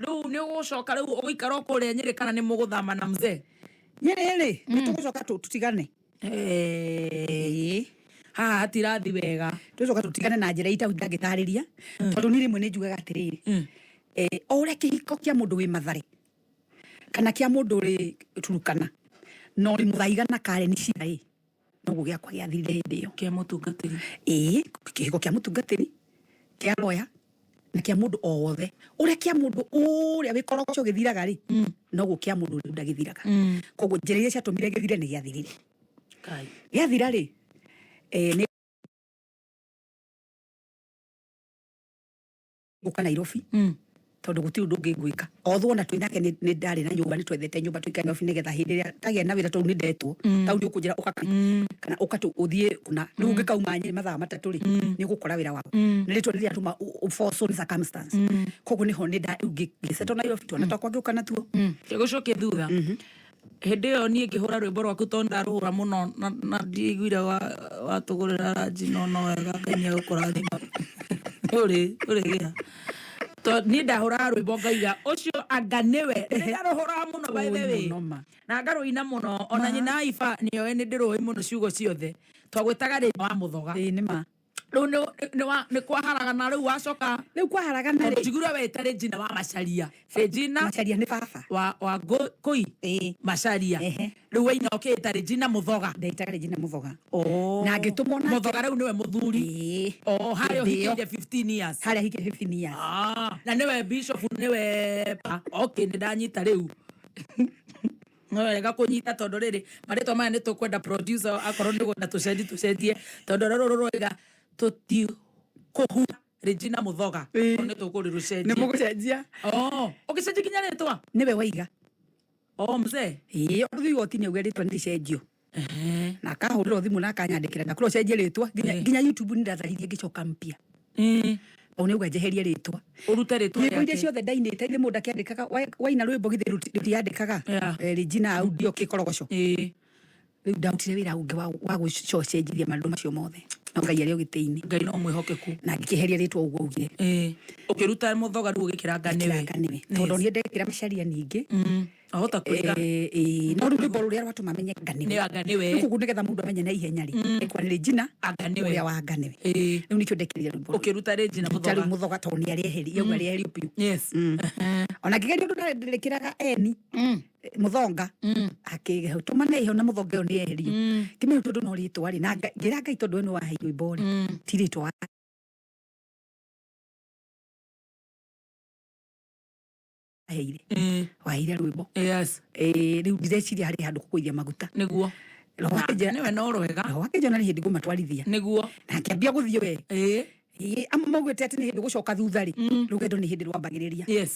Rĩu nĩ ũgũcoka rĩu ũgũikara o kũrĩa Nyĩrĩ kana nĩ mũgũthama na mzee? Nyĩrĩ rĩ, nĩ tũgũcoka tũtigane. Ĩĩ. Haha hatirathi wega. Tũgũcoka tũtigane na njĩra itangĩtarĩria, tondũ niĩ rĩmwe nĩ njugaga atĩrĩrĩ, o ũrĩa kĩhiko kĩa mũndũ wĩ Mathare kana kĩa mũndũ ũrĩ Turukana na ũrĩ Mũthaiga na Karen Cira ĩ, noguo gĩakwa gĩathirire hĩndĩ ĩyo. Kĩa mũtungatĩri. Ĩĩ, kĩhiko kĩa mũtungatĩri, kĩa lawyer na kĩa mũndũ o wothe. Ũrĩa kĩa mũndũ ũrĩa wĩ korogocho gĩthiraga rĩ, noguo kĩa mũndũ ũrĩa ũrĩa gĩthiraga. Koguo njĩra iria ciatũmire gĩthire nĩ gĩathirire. Kai. Gĩathira rĩ, nĩ gũka Nairobi. Tondũ gũtirĩ ũndũ ũngĩ ngwĩka. Although ona twĩ nake nĩ ndarĩ na nyũmba, nĩ twethete nyũmba tũikare Nairobi nĩgetha hĩndĩ ĩrĩa ndagĩa na wĩra tondũ nĩ ndetwo. Tau nĩ ũkũnjĩra ũka kana ũka ũthiĩ kũna. Rĩu ũngĩkauma Nyĩrĩ mathaa matatũ rĩ, nĩ ũgũkora wĩra waku. Na rĩtwa rĩrĩa tuma force on circumstance. Koguo nĩho nĩ nda, rĩu ngĩsettle Nairobi, twana twakwa ngĩũka natuo. Gũcokia thutha. Hĩndĩ ĩyo niĩ ngĩhũra rwĩmbo rwaku tondũ ndarũhũra mũno na ndiaiguire watũgũrĩra ranji no no wega Ngai nĩegũkũrathima. Ũrĩ gĩa. Niĩ ndahũraga rwĩmbo ngaiga ũcio anga nĩwe. Nĩ ndarũhũraga mũno by the way. Oi, mũno ma. Na ngarũina mũno ona nyina Aiba nĩoĩ nĩ ndĩrũĩ mũno ciugo ciothe. Twagwĩtaga rĩ wa Mũthoga. Ĩĩ, nĩ ma. Rĩu nĩ kwaharagana rĩu wacoka. Rĩu kwaharagana rĩ. Njigura weta Regina wa Macharia, Regina. Macharia nĩ baba. Wa Kũi. Ĩĩ. Macharia. Ehe. Rĩu waina ũkĩĩta Regina Mũthoga. Ndeitaga Regina Mũthoga. Oh. Na ngĩtũmwo nake. Mũthoga rĩu nĩwe mũthuri. Ĩĩ. Oh, harĩa Hĩndĩ ĩyo. ũhikĩire 15 years. Harĩa hikire 15 years. Ah, na nĩwe bishop, nĩwe okay, nĩ ndanyita rĩu. No wega kũnyita tondũ rĩrĩ marĩtwa maya nĩ tũkwenda producer akorwo nĩ gwenda tũcenji tũcenjie tondũ rũrũ rũroiga tũtikũhu Regina Mũthoga. Ĩĩ. Nĩ tũkũrĩrũcenjia. Nĩ mũgũcenjia. Oh, ũgĩcenjia nginya rĩtwa? Nĩwe waiga. Oh, mzee. Ĩĩ, ũndũ igoti-inĩ auge rĩtwa nĩ rĩcenjio. Na akahũrĩrwo thimũ na akanyandĩkĩra ndakũra ũcenjie rĩtwa nginya nginya YouTube nĩ ndatharirie ngĩcoka mpya. Au nĩ auga njeherie rĩtwa. Ũrute rĩtwa Nyĩmbo iria rĩake. ciothe ndainĩte ithe mũndũ akĩandĩkaga waina rwĩmbo githĩ rũtiandĩkaga. Regina audio kĩkorogoco. Rĩu ndarutire wĩra ũngĩ wa gũcocenjithia maũndũ macio mothe. No Ngai arĩ o gĩtĩ-inĩ. Ngai no mwĩhokeku. Na ngĩkĩeheria rĩtwa ũguo augire. Ũkĩruta Mũthoga rĩu ũgĩkĩra Nganĩwe. Ngĩkĩra Nganĩwe. Tondũ niĩ ndekĩra Macharia ningĩ. Ahota kwĩra. No rĩu rwĩmbo rũrĩa rwatũma menye Nganĩwe. Nĩ Nganĩwe. Rĩu koguo nĩgetha mũndũ amenye na ihenya rĩ, ekwa nĩ Regina Nganĩwe. ũrĩa wa Nganĩwe. Rĩu nĩkĩo ndekĩrire rwĩmbo rũu. Ũkĩruta Regina Ngĩruta rĩu Mũthoga. Mũthoga tondũ nĩ areheria, auga arĩeherio biũ. Ona ngĩgeria ũndũ ndĩrĩkĩraga eni Mũthonga akĩtũma na iho na Mũthonga ĩyo nĩ yeherio. Ngĩmenya tondũ no rĩtwa rĩ, na ngĩra Ngai tondũ we nĩ waheirwo rwĩmbo rĩ, ti rĩtwa waheire. Waheire rwĩmbo. Rĩu ndireciria harĩ handũ kũgũithia maguta. Nĩguo. Roho akĩnjĩra Nĩwe no rwega. Roho akĩnjĩra nĩ hĩndĩ ngũmatwarithia. Nĩguo. Na akĩambia gũthiĩ we. Ĩĩ, amwe maugĩte atĩ nĩ hĩndĩ gũcoka thutha rĩ, rũgendo nĩ hĩndĩ rwambagĩrĩria.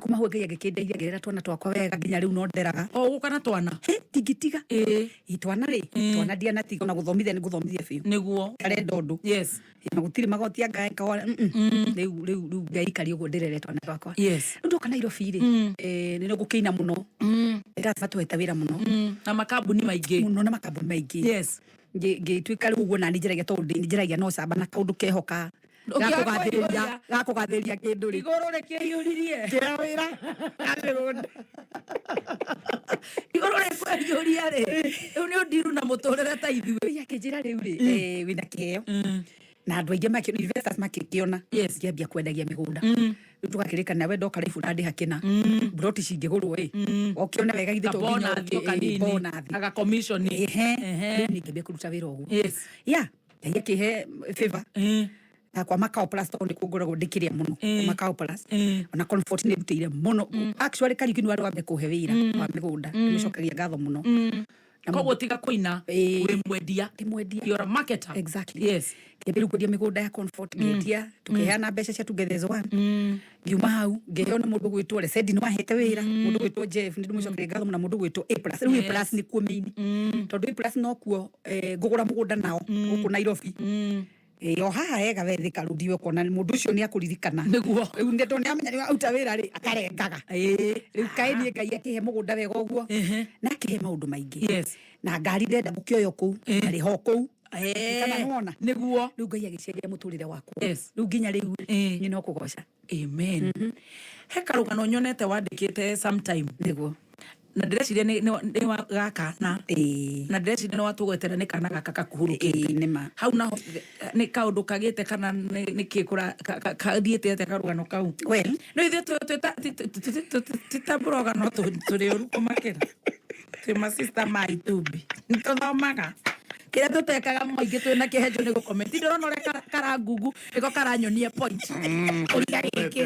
Kuma hau Ngai agĩkĩndeithia ngĩrera twana twakwa wega nginya rĩu no nderaga. O gũka na twana. Hĩ, ndingĩtiga. Ĩ, twana rĩ, twana ndianatiga ona gũthomithia nĩ ngũthomithia biũ. Nĩguo. Ndarenda ũndũ. Na gũtirĩ magoti anga ekawa. Rĩu rĩu rĩu ngaikaria ũguo ndĩrere twana twakwa. Rĩu ndoka Nairobi rĩ, nĩ ngũkĩina mũno. Ndĩratweta wĩra mũno. Na makambuni maingĩ. Mũno na makambuni maingĩ. Ngĩtuĩka rĩu ũguo nani njaragia tondũ njaragia no camba na kaũndũ keho ka Ũkĩaga gakũgathĩrĩria kĩndũ rĩ. Igũrũ rĩkĩiyũririe. Kĩa wĩra na mĩgũnda. Igũrũ rĩkũiyũria rĩ. Rĩu nĩ ũndiru na mũtũrĩre ta ithuĩ. Ngai akĩnjĩra rĩu rĩ, wĩna kĩheo. Na andũ aingĩ investors makĩkĩona. Ngĩambia kwendagia mĩgũnda. Rĩu tũgakĩrĩkana we ndoka raibu ũrandĩha kĩna. Mburoti cingĩgũrwo ĩ. Ũkĩone wega githĩ to nginya Kabonathi o ũke, kanini. bonathi. Aga commission. Ehe. Rĩu niĩ ngĩambia kũruta wĩra ũguo. Yeah. Ngai akĩhe favor. Na kwa Macau Plus tondũ nĩkuo ngoragwo ndĩkĩrĩa mũno. Kwa Macau Plus. Ona Comfort nĩ ndutĩire mũno. Actually Kariuki nĩwe warĩ wa mbere kũhe wĩra wa mĩgũnda. Nĩmũcokagia ngatho mũno. Na Koguo tiga kũina, wĩ mwendia. Ndĩ mwendia. You're a marketer. Exactly. Ngĩambia rĩu kwendia mĩgũnda ya Comfort, ngĩendia, tũkĩheana mbeca cia Together as One. Ngiuma hau, ngĩheo nĩ mũndũ ũgwĩtwo Lesedi nĩ wahete wĩra, mũndũ ũgwĩtwo Jeff, nĩ ndĩmũcokeria ngatho mũno, na mũndũ ũgwĩtwo A plus. Rĩu A plus nĩkuo main. Tondũ A plus nokuo, ngũgũra mũgũnda nao, gũkũ Nairobi. O haha hega we Thika Road we ũkona mũndũ ũcio nĩ akũririkana. Nĩguo. Rĩu nĩ tondũ nĩ amenya nĩ waruta wĩra rĩ, akarengaga. Rĩu kaĩ niĩ Ngai akĩhe mũgũnda wega ũguo, na akĩhe maũndũ maingĩ. Na ngari ndenda gũkĩoywo kũu, arĩ ho kũu. Kana nĩwona? Nĩguo. Rĩu Ngai agĩcenjia mũtũrĩre wakwa. Yes. Rĩu nginya rĩu niĩ no kũgoca. Amen. He karũgano nyonete wandĩkĩte sometime. Nĩguo. Na ndĩreciria nĩ wa gakana. Ĩĩ. Na ndĩreciria nĩ watũgwetera nĩ kana gaka kakuhurũkĩte. Ĩĩ, nĩ ma. Hau naho nĩ kaũndũ kagĩte kana nĩ kĩ kathiĩte atĩa karũgano kau? Well. No ithuĩ ti ta blogger no tũrĩ ũru kũmakĩra. Twĩ ma sister ma itumbĩ. Nĩ tũthomaga. Kĩrĩa tũtekaga maingĩ twĩna kĩhenjo nĩ gũcomment. Ndĩrona ũrĩa karangungu nĩko karanyonia point. Ũria gĩkĩ.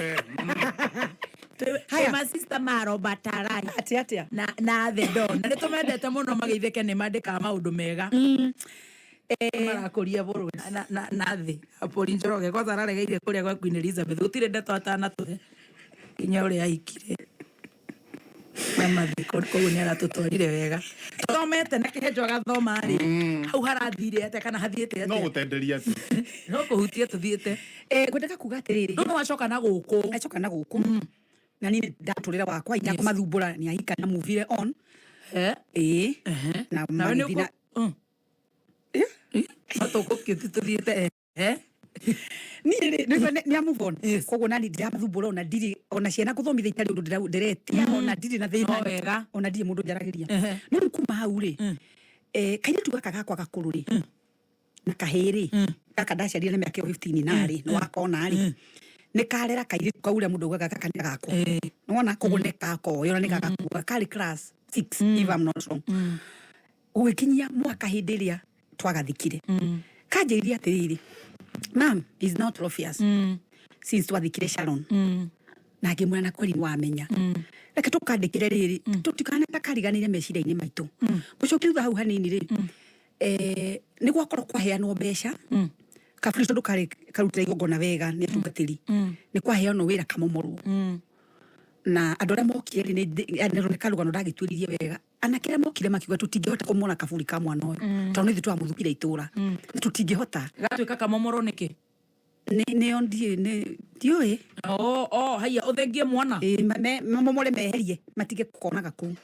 Haya. Twĩ ma sister ma Robert Arai. Atĩa, atĩa? Na The Don. Na nĩ tũmendete mũno mageithĩke nĩ mandĩkaga maũndũ mega. Marakũria bũrũri na thĩ. Apoli Njoroge kwanza araregeire kũrĩa gwa Queen Elizabeth. Gũtirĩ ndeto atanatũhe. Nginya ũrĩa aikire. Na mathiko koguo nĩ aratũtwarire wega. Tũthomete na kĩhenjo agathoma rĩ. Hau harathire atĩa kana hathiĩte No atĩa? gũtenderia tu. No kũhutia tũthiĩte. Ngwendaga kuga atĩrĩrĩ. Rĩu nĩ wacoka na gũkũ. Ndacoka na gũkũ. Na niĩ ndatũrĩra wakwa itakũmathumbũra nĩ ahika na move on. Ĩĩ. Na Nawe nĩ magĩthiĩ na ũkũ- No tũkũkĩti tũthiĩte. Niĩ rĩ, nĩ nĩ a move on. Yes. Koguo nani ndiramathumbũra ona ndirĩ, ona ciana gũthomithia itarĩ ũndũ ndĩretia, ona ndirĩ na thĩna. No wega. Ona ndirĩ mũndũ njaragĩria. No rĩu kuma hau rĩ, kairĩtu gaka gakwa gakũrũ rĩ, Na kahĩĩ rĩ, gaka ndaciarire na mĩaka ĩyo 15 narĩ nĩ wakona rĩ, nĩ karera kairĩtu kau ũrĩa mũndũ augaga gaka nĩ gakwa. Nĩwona koguo nĩ gakoyo na nĩ gagakuaga karĩ class 6, if I'm not wrong. Gũgĩkinyia mwaka hĩndĩ ĩrĩa twagathikire, kanjĩrire atĩrĩrĩ, "Mam is not obvious since twathikire Sharon." Na ngĩmwĩra, "Na kweri nĩwamenya, reke tũkandĩkĩre rĩrĩ tũtikane takariganĩre meciria-inĩ maitũ." Gũcokia thutha hau hanini rĩ, nĩ gwakorwo kwaheanwo mbeca kaburi tondũ karĩ karutĩra igongona wega nĩ atungatĩri, nĩ kwaheanwo wĩra kamomorwo na andũ arĩa mokire rĩ, nĩ karũgano ndagĩtuĩririe wega. Anake arĩa mokire makiuga, "Tũtingĩhota kũmona kaburi ka mwana ũyũ tondũ nĩ ithuĩ twamũthukire itũra, tũtingĩhota." Gatuĩka kamomorwo nĩkĩ? Nĩo ndiĩ ndiũĩ. Oh, haiya, ũthengie mwana. Ĩĩ, mamomore meherie matige kukonaga kũu.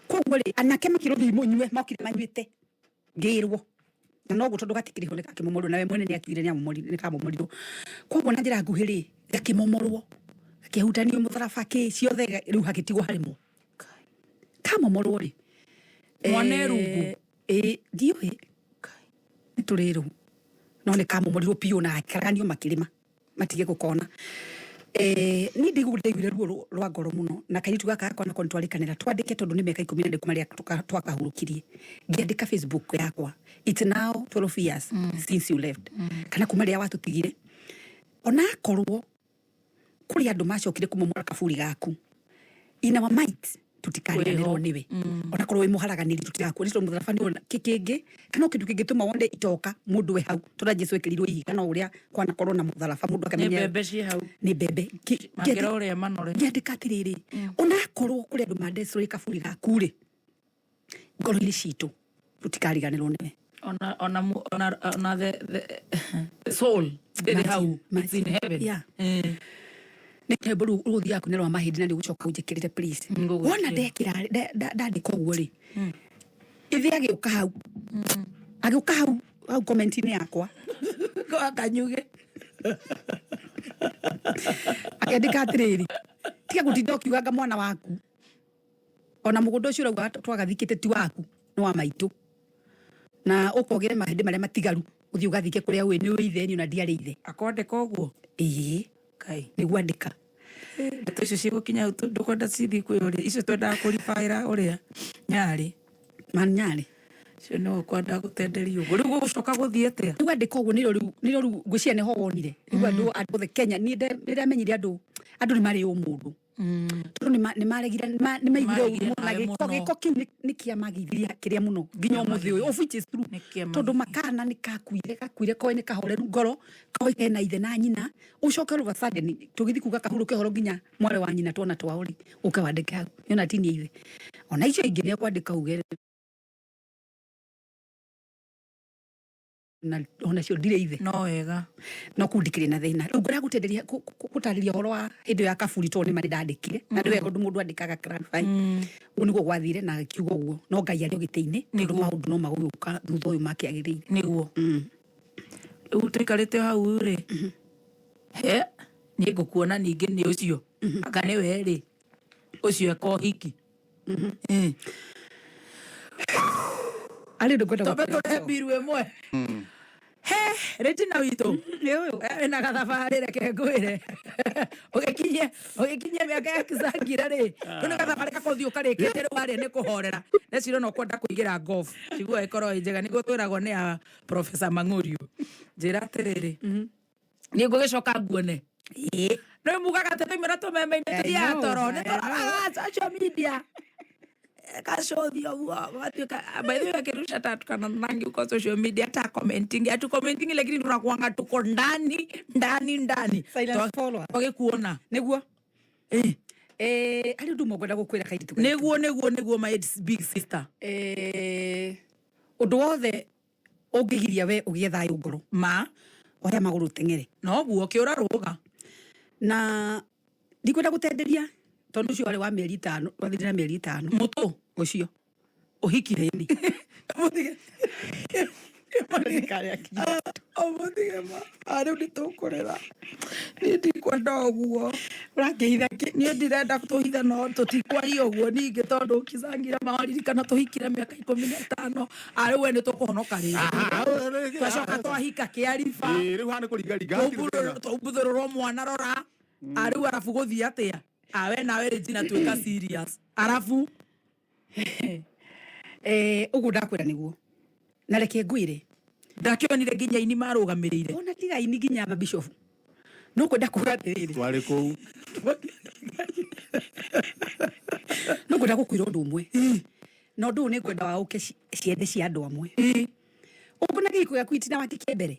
Koguo rĩ, anake makĩrwo, "Thiĩ mũnyue." Mokire manyuĩte, ngĩrwo na noguo tondũ gatikĩrĩ ho nĩ gakĩmomorirwo, nawe mwene nĩ akiugire nĩ kamomorirwo. Koguo na njĩra nguhĩ rĩ, gakĩmomorwo, gakĩhutanio mũtharaba kĩ ciothe, rĩu hagĩtigwo harĩmwo kamomorwo rĩ. Mwana e rungu? Ĩĩ, ndiũĩ nĩ tũrĩrũ, no nĩ kamomorirwo biũ na gakĩraganio makĩrĩma matige gũkona. Niĩ ndaiguire ruo rwa ngoro mũno na kairĩtu gaka gakwa nako nĩtwarĩkanĩra twandĩke tondũ nĩ mĩaka 14 kuma rĩrĩa twakahurũkirie. Ngĩandĩka Facebook yakwa, "It's now 12 years since you left," kana kuma rĩrĩa watũtigire. Onakorwo kũrĩ andũ macokire kũmomora kaburi gaku, in our might tutikariganĩrwo nĩwe. Onakorwo wĩ mũharaganĩri, tũtigakuona tondũ mũtharaba nĩ kĩngĩ kana o kĩndũ kĩngĩtũma wone itoka mũndũ we hau tondũ Jesu ekĩrirwo ihiga no ũrĩa kwanakorwo na mũtharaba mũndũ Nĩ akamenya mbembe ciĩ hau. Nĩ mbembe. Makĩra ũrĩa manore. Ngĩandĩka atĩrĩrĩ, onakorwo kũrĩ andũ mandecũrĩ kaburi gaku rĩ, ngoro-inĩ citũ tũtikariganĩrwo nĩwe. Ona the soul ndĩrĩ hau. It's in heaven. Yeah. Nĩ rwĩmbo rũu rũgũthiaga kũina rwa mahĩndĩ na nĩ ũgũcoka ũnjĩkĩrĩre, please. Ngũgwĩkĩra. Wona ndekĩra ndandĩka ũguo rĩ, ithe agĩũka hau, agĩũka hau hau comment-inĩ yakwa. Kwa kanyuge. Akĩandĩka atĩrĩrĩ, "Tiga gũtinda ũkiuganga mwana waku, ona mũgũnda ũcio ũrauga twagathikĩte ti waku, nĩ wa maitũ, na ũkogere mahĩndĩ marĩa matigaru ũthiĩ ũgathike kũrĩa ũĩ nĩ ũĩ ithe." Niĩ ona ndiarĩ ithe. Akwandĩka ũguo? Ĩĩ. Kai. Nĩguo andĩka. Ndeto icio cigũkinya hau ndũkwenda cithiĩ kwĩ ũrĩa icio twendaga kũribaĩra ũrĩa nyarĩ. Manyarĩ. Icio nĩ ũkwenda gũtenderia ũguo, rĩu gũgũcoka gũthiĩ atĩa? Rĩu andĩka ũguo, nĩrĩo rĩu ngwĩciria nĩho wonire rĩu andũ othe Kenya. Niĩ nĩndamenyire andũ nĩ marĩ ũmũndũ tondũ nĩ maregire, nĩ maiguire ũru Nĩmaregire mũno na nawe gĩko mũno. Gĩko kĩu nĩ kĩamagithirie kĩrĩa mũno nginya ũmũthĩ ũyũ, of which is true. Nĩ kĩamagithirie. Tondũ makana nĩ kakuire koĩ nĩ kahoreru ngoro, koĩ kena ithe na nyina, ũcoke all of a sudden tũgĩthiĩ kuga kahurũke ũhoro nginya mwarĩ wa nyina tuona twao rĩ, ũke wandĩke hau nĩona tinie ithe. Ona icio ingĩ nĩ ekwandĩka uge na onacio ndirĩ ithe. No wega. No kũu ndikĩrĩ na thĩna. Rĩu ngwenda gũtenderia gũtarĩria ũhoro wa hĩndĩ ĩyo ya kaburi tondũ nĩ ma nĩ ndandĩkire na nĩ wega ũndũ mũndũ andĩkaga clarify. Ũguo nĩguo gwathire na akiuga ũguo, no Ngai arĩ o gĩtĩ-inĩ tondũ maũndũ no magũgĩũka thutha ũyũ makĩagĩrĩire. Nĩguo rĩu tũikarĩte o hau rĩ, he niĩ ngũkuona ningĩ nĩ ũcio anga nĩwe rĩ ũcio eka ũhiki. Arĩ ũndũ ngwenda Twambe gũkwĩra. tũrehe mbiru ĩmwe he Regina witũ wĩna gathabarĩ. Reke ngwĩre, ũgĩkinyie mĩaka ya kicangire rĩ, rĩu nĩ gathabarĩ gakũthiĩ ũkarĩkĩte. Rĩu harĩa nĩ kũhorera ndeciria no kwenda kũingĩra golf ciguo ĩkorwo ĩ njega, nĩguo twĩragwo nĩ a Professor Mang'urio. Njĩra atĩrĩrĩ, niĩ ngũgĩcoka nguone. Nĩ mugaga atĩ twaimĩra tũmeme-inĩ tũthiaga toro nĩ tũroraga social media kashothi ũguo gatuĩka. By the way, akirusha tatu kana nangi uko social media hata commenting hatu commenting, lakini tunakuanga tuko ndani ndani ndani. Silent follower. Twagĩkuona. Nĩguo. Harĩ ũndũ ũmwe ngwenda gũkwĩra kairĩtu gaitũ. Nĩguo, my big sister. Ũndũ wothe ũngĩgiria we ũgĩe thayũ ngoro, ma oya magũrũ ũteng'ere. Noguo kĩũra rũga. Na ndikwenda gũtenderia tondũ ũcio warĩ wa mĩeri 5, wathirire na mĩeri 5. Mũtũ. Ũcio. Ũhiki. Ĩni. Ũmũtige ma rĩu nĩ tũkũrĩra. Niĩ ndikwenda ũguo. Ũrakĩhitha kĩ? Niĩ ndirenda tũhithe no tũtikwaria ũguo ningĩ tondũ kicangire mawaririkana tũhikire mĩaka 15 arĩ we nĩ tũkũhonoka rĩngĩ. Twacoka twahika kĩariba. Rĩu haha nĩ kũringaringa. Tũmbuthũrũrwo mwana rora. Arĩu arabu gũthiĩ atĩa? Awe nawe Regina tuĩka serious. Arabu Ũguo ndakwĩra nĩguo. Na reke ngwĩre. Ndakĩonire nginya ini marũgamĩrĩire. Ona tiga ini nginya mabishofu. No kwenda kuga atĩrĩrĩ. Twarĩ kũu. No kwenda gũkwĩra ũndũ ũmwe. Na ũndũ ũyũ nĩ ngwenda waũke ciende cia andũ amwe. Ũngĩona kĩhiko gĩaku itina wake kĩa mbere.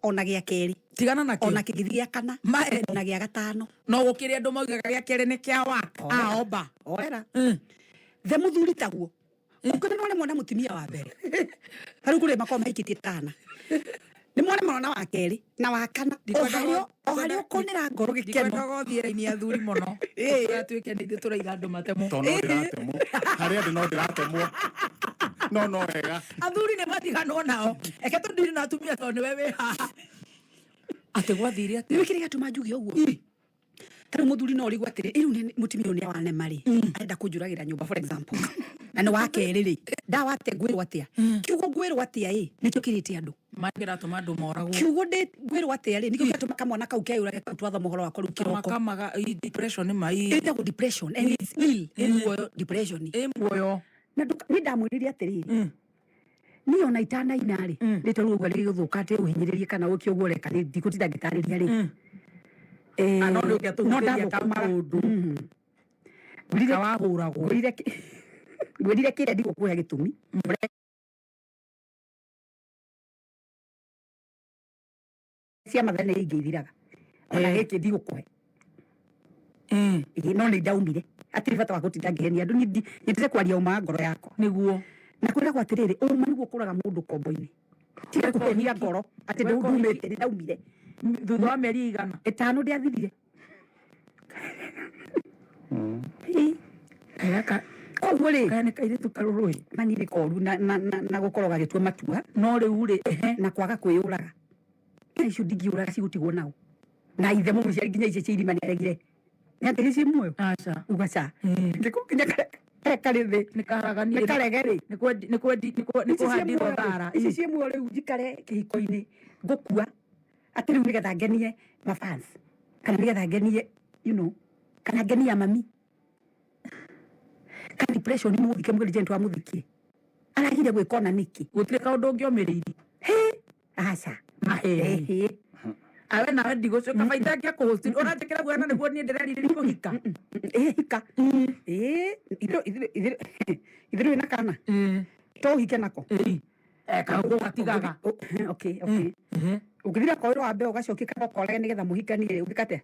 Ona gĩa kerĩ. Tigana nakĩo. Ona kĩngĩthiĩ gĩa kana. Maeni. Ona gĩa gatano. No gũkĩrĩ andũ maugaga gĩa kerĩ nĩ kĩa waka. Aomba. Orera. The mũthuri taguo. Ũngĩona nĩ waremwo na mũtumia wa mbere. Tarĩu kũrĩ makoragwo mahikĩtie tana. Nĩ mwaremwo na wa kerĩ na wa kana. O harĩa ũkonera ngoro gĩkeno. Ndikwendaga ũthiĩ raini ya athuri mũno. Tũgatuĩke nĩ ithuĩ tũraiga andũ matemwo. Tondũ no ndĩratemwo. Harĩa ndĩ no ndĩratemwo. No no wega. Athuri nĩ matiganwo nao. Eke tũndiri na atumia tondũ nĩwe wĩ haha. Atĩ gwathire atĩa? Nĩũĩ kĩrĩa gĩatũma njuge ũguo? Tarĩu mũthuri no ũrigwo atĩrĩ, rĩu nĩ mũtumia ũyũ nĩ awanema rĩ, arenda kũnjũragĩra nyũmba for example. Na nĩ wa kerĩ rĩ, ndawate ngwĩrwo atĩa? Kiugo ngwĩrwo atĩa ĩ, nĩkĩo kĩrĩte andũ. Kĩratũma andũ moragwo. Kiugo ndĩ ngwĩrwo atĩa rĩ, nĩkĩo kĩratũma kamwana kau keyũrage kau twathoma ũhoro wako rĩu kĩroko. Makamaga depression nĩ mai. Ĩtagwo depression and it's ill. Ĩ muoyo depression. Ĩ muoyo. Na nĩ ndamwĩrire atĩrĩrĩ, niĩ ona itanaina rĩ, rĩtwa rĩu ũguo rĩgĩgũthũka atĩ ũhinyĩrĩrie kana ũke ũguo ũreka nĩ ndigũtinda ngĩtarĩria rĩ. No nĩ ũngĩatũhutĩria kaũndũ. Kawahũragwo. Ngwĩrire kĩrĩa ndigũkũhe gĩtũmi. Cia Mathare nĩ ingĩ ithiraga. Ona gĩkĩ ndigũkũhe. No nĩ ndaumire. Hatirĩ bata wa gũtinda ngĩhenia andũ. Niĩ nyendete kwaria ũma wa ngoro yakwa. Nĩguo. Na kwĩragwo atĩrĩrĩ, ũma nĩguo ũkũraga mũndũ kombo-inĩ. Tiga kũhenia ngoro atĩ ndumĩte, nĩ ndaumire. Thutha wa mĩeri igana? 5 ndĩathirire. Koguo rĩ, Kaya nĩ kairĩtu karũrũ ĩ. Mani nĩ koru na gũkorwo gagĩtua matua. No rĩu rĩ, ehe. Na kwaga kwĩyũraga. Na icio ndingĩũraga cigũtigwo nao. Na ithe mũciari nginya icio cia irima nĩaregire. Nĩ atĩ ciĩ muoyo? Aca. Uga ca. Ngĩkũ nginya karĩa karĩ thĩ. Nĩ karaganie. Nĩ karege rĩ. Nĩ kwendi, nĩ kwendi, nĩ kwe, nĩ Ici ciĩ kũhandirwo muoyo rĩ. thara. Ici ciĩ muoyo rĩu njikare kĩhiko-inĩ ngũkua. Atĩ rĩu nĩgetha ngenie mafans. Kana nĩgetha ngenie, you know, kana ngenie mami. Ka depression mũthike mũgeni jento amũthikie. Aragire gwĩka ona nĩkĩ? Gũtirĩ kaũndũ ũngĩomĩrĩirie. Hĩ, aca. Maheni. Hĩ. Awe nawe ndigũcoka baita ngĩa kũhost. Ũranjĩkĩra guoya na nĩguo niĩ ndĩrerirĩria kũhika. Ĩ, hika. Ĩ, itherũ wĩna kana? To ũhike nako? Ĩ. Kaũndũ gatigaga. Okay, okay. Ũngĩthira koĩrwo wambe ũgacokia kana ũkorage nĩgetha mũhikanie, ũngĩka atĩa?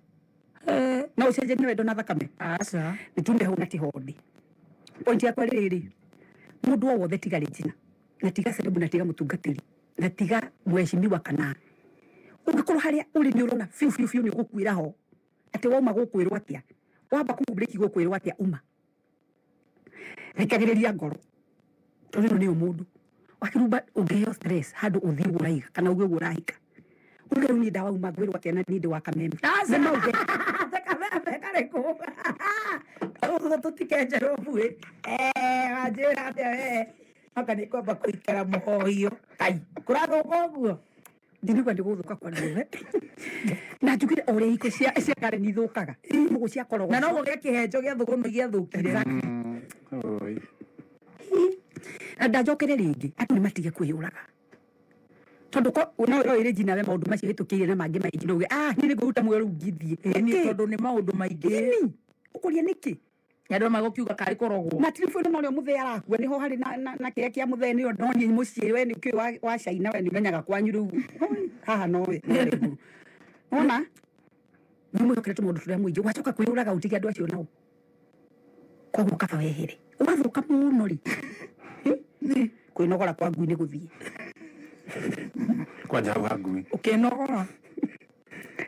No ũcenjanie wendo na thakame? Aca. Nĩ tume hau na ti hondi. Point yakwa rĩrĩ, mũndũ o wothe tiga Regina, na tiga celeb, na tiga mũtungatĩri, na tiga mheshimiwa kana ũngĩkorwo harĩa ũrĩ nĩ ũrona biũ biũ biũ nĩ ũgũkuĩra ho, atĩ wauma gũkwĩrwo atĩa, wamba kũmbreki gũkwĩrwo atĩa, uma. Thikagĩrĩria ngoro, tondũ ĩno nĩyo mũndũ. Wakĩrumba ũngĩheo stress handũ ũthiĩ ũguo ũraiga kana uge ũguo ũrahika. Uge rĩu niĩ ndawauma ngwĩrwo atĩa na niĩ ndĩ wa Kameme. Aca. Nĩ mauge. Kameme karĩkũ? Ũguo tũtikenjerwo buĩ. Wanjĩra atĩa we? Anga nĩ kwamba kũikara mũhohio. Kai, kũrathũka ũguo? Ndinauga nĩ gũthũka kwa guothe. Na njugire o ũrĩa iko cia Karen ithũkaga. Mũgũ cia korogwo. Na no gũgĩe kĩhenjo gĩa thũgũnũ gĩathũkire. Oi. Na ndanjokere rĩngĩ, andũ nĩ matige kwĩyũraga. Tondũ no ĩrĩ Regina we maũndũ macio hĩtũkĩire na mangĩ maingĩ no uge, niĩ nĩ ngũruta muoyo rĩu ngithiĩ. Ĩĩ, Nĩkĩ? tondũ nĩ maũndũ maingĩ. Ĩni, ũkũria nĩkĩ? Andũ magũkiuga karĩ kũrogwo. Na tiribũ ĩno norĩo mũthee arakua, nĩho harĩ na kĩrĩa kĩa mũthee nĩyo no niĩ mũciĩ, we nĩ ũkĩũĩ wa China, we nĩ ũmenyaga kwanyu rĩu. Haha no we, no we nguru. Wona? Nĩ mwĩhokere tũmaũndũ tũrĩa mũingĩ, ũgacoka kwĩyũraga ũtige andũ acio nao. Koguo kaba wehere. Ũgathũka mũno rĩ. Kwĩnogora kwa ngui nĩ gũthiĩ. Kwanja hau ha ngui. Ũkĩnogora.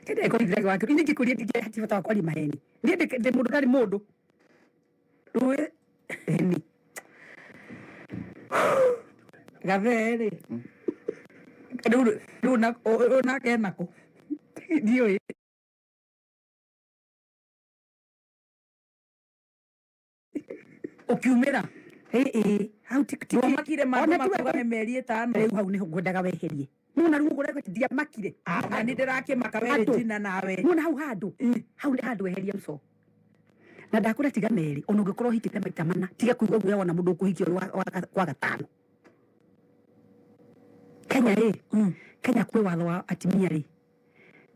Kĩrĩa ĩkorithia gwake, niĩ ngĩkũria ndingĩaga hatirĩ bata wa kwaria maheni. Niĩ ndĩ mũndũ ndarĩ mũndũ. Rũĩ, ĩni. Gathee rĩ. Rĩu rĩu nake enakũ? Ndiũĩ. Ũkiumĩra. Ĩĩ, hau ti Ndwamakire Ona mandũ tiwe makuga nĩ mĩeri 5. Rĩu hau nĩho ngwendaga weherie. Nona rĩu ũguo ũrauga atĩ ndiamakire. Na nĩ ndĩrakĩmaka we Andũ. Regina nawe. Nona hau handũ, hau nĩ handũ weherie mco. Na ndakwĩra tiga merĩ, ona ũngĩkorwo ũhikĩte maita mana, tiga kũigua guoya wona mũndũ ũkũhikia ũrĩ wa gatano. Kenya rĩ, Kenya kwĩ watho wa atumia rĩ,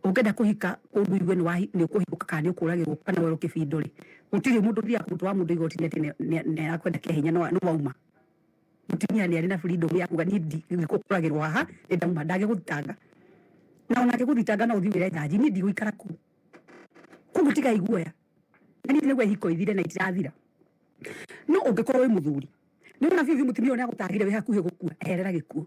ũngĩenda kũhika kũndũ igue nĩ ũkũhingũka kana nĩ ũkũragĩrwo kana werwo kĩbindo rĩ, gũtirĩ mũndũ ũthiaga gũtwara mũndũ igoti-inĩ atĩ nĩ arakwenda kĩa hinya nĩ wauma. Mũtumia nĩ arĩ na freedom ya kuga niĩ ndigũkũragĩrwo haha, nĩ ndauma, ndangĩgũthitanga. Na ona angĩgũthitanga no ũthiĩ wĩre njanji, niĩ ndigũikara kũu. Koguo tigai guoya. Na niĩ ndĩraigua ihiko ithire na itirathira. No ũngĩkorwo wĩ mũthuri, nĩ wona biũ biũ mũtumia ũyũ nĩ agũtangire wĩ hakuhĩ gũkua, eherera gĩkuũ.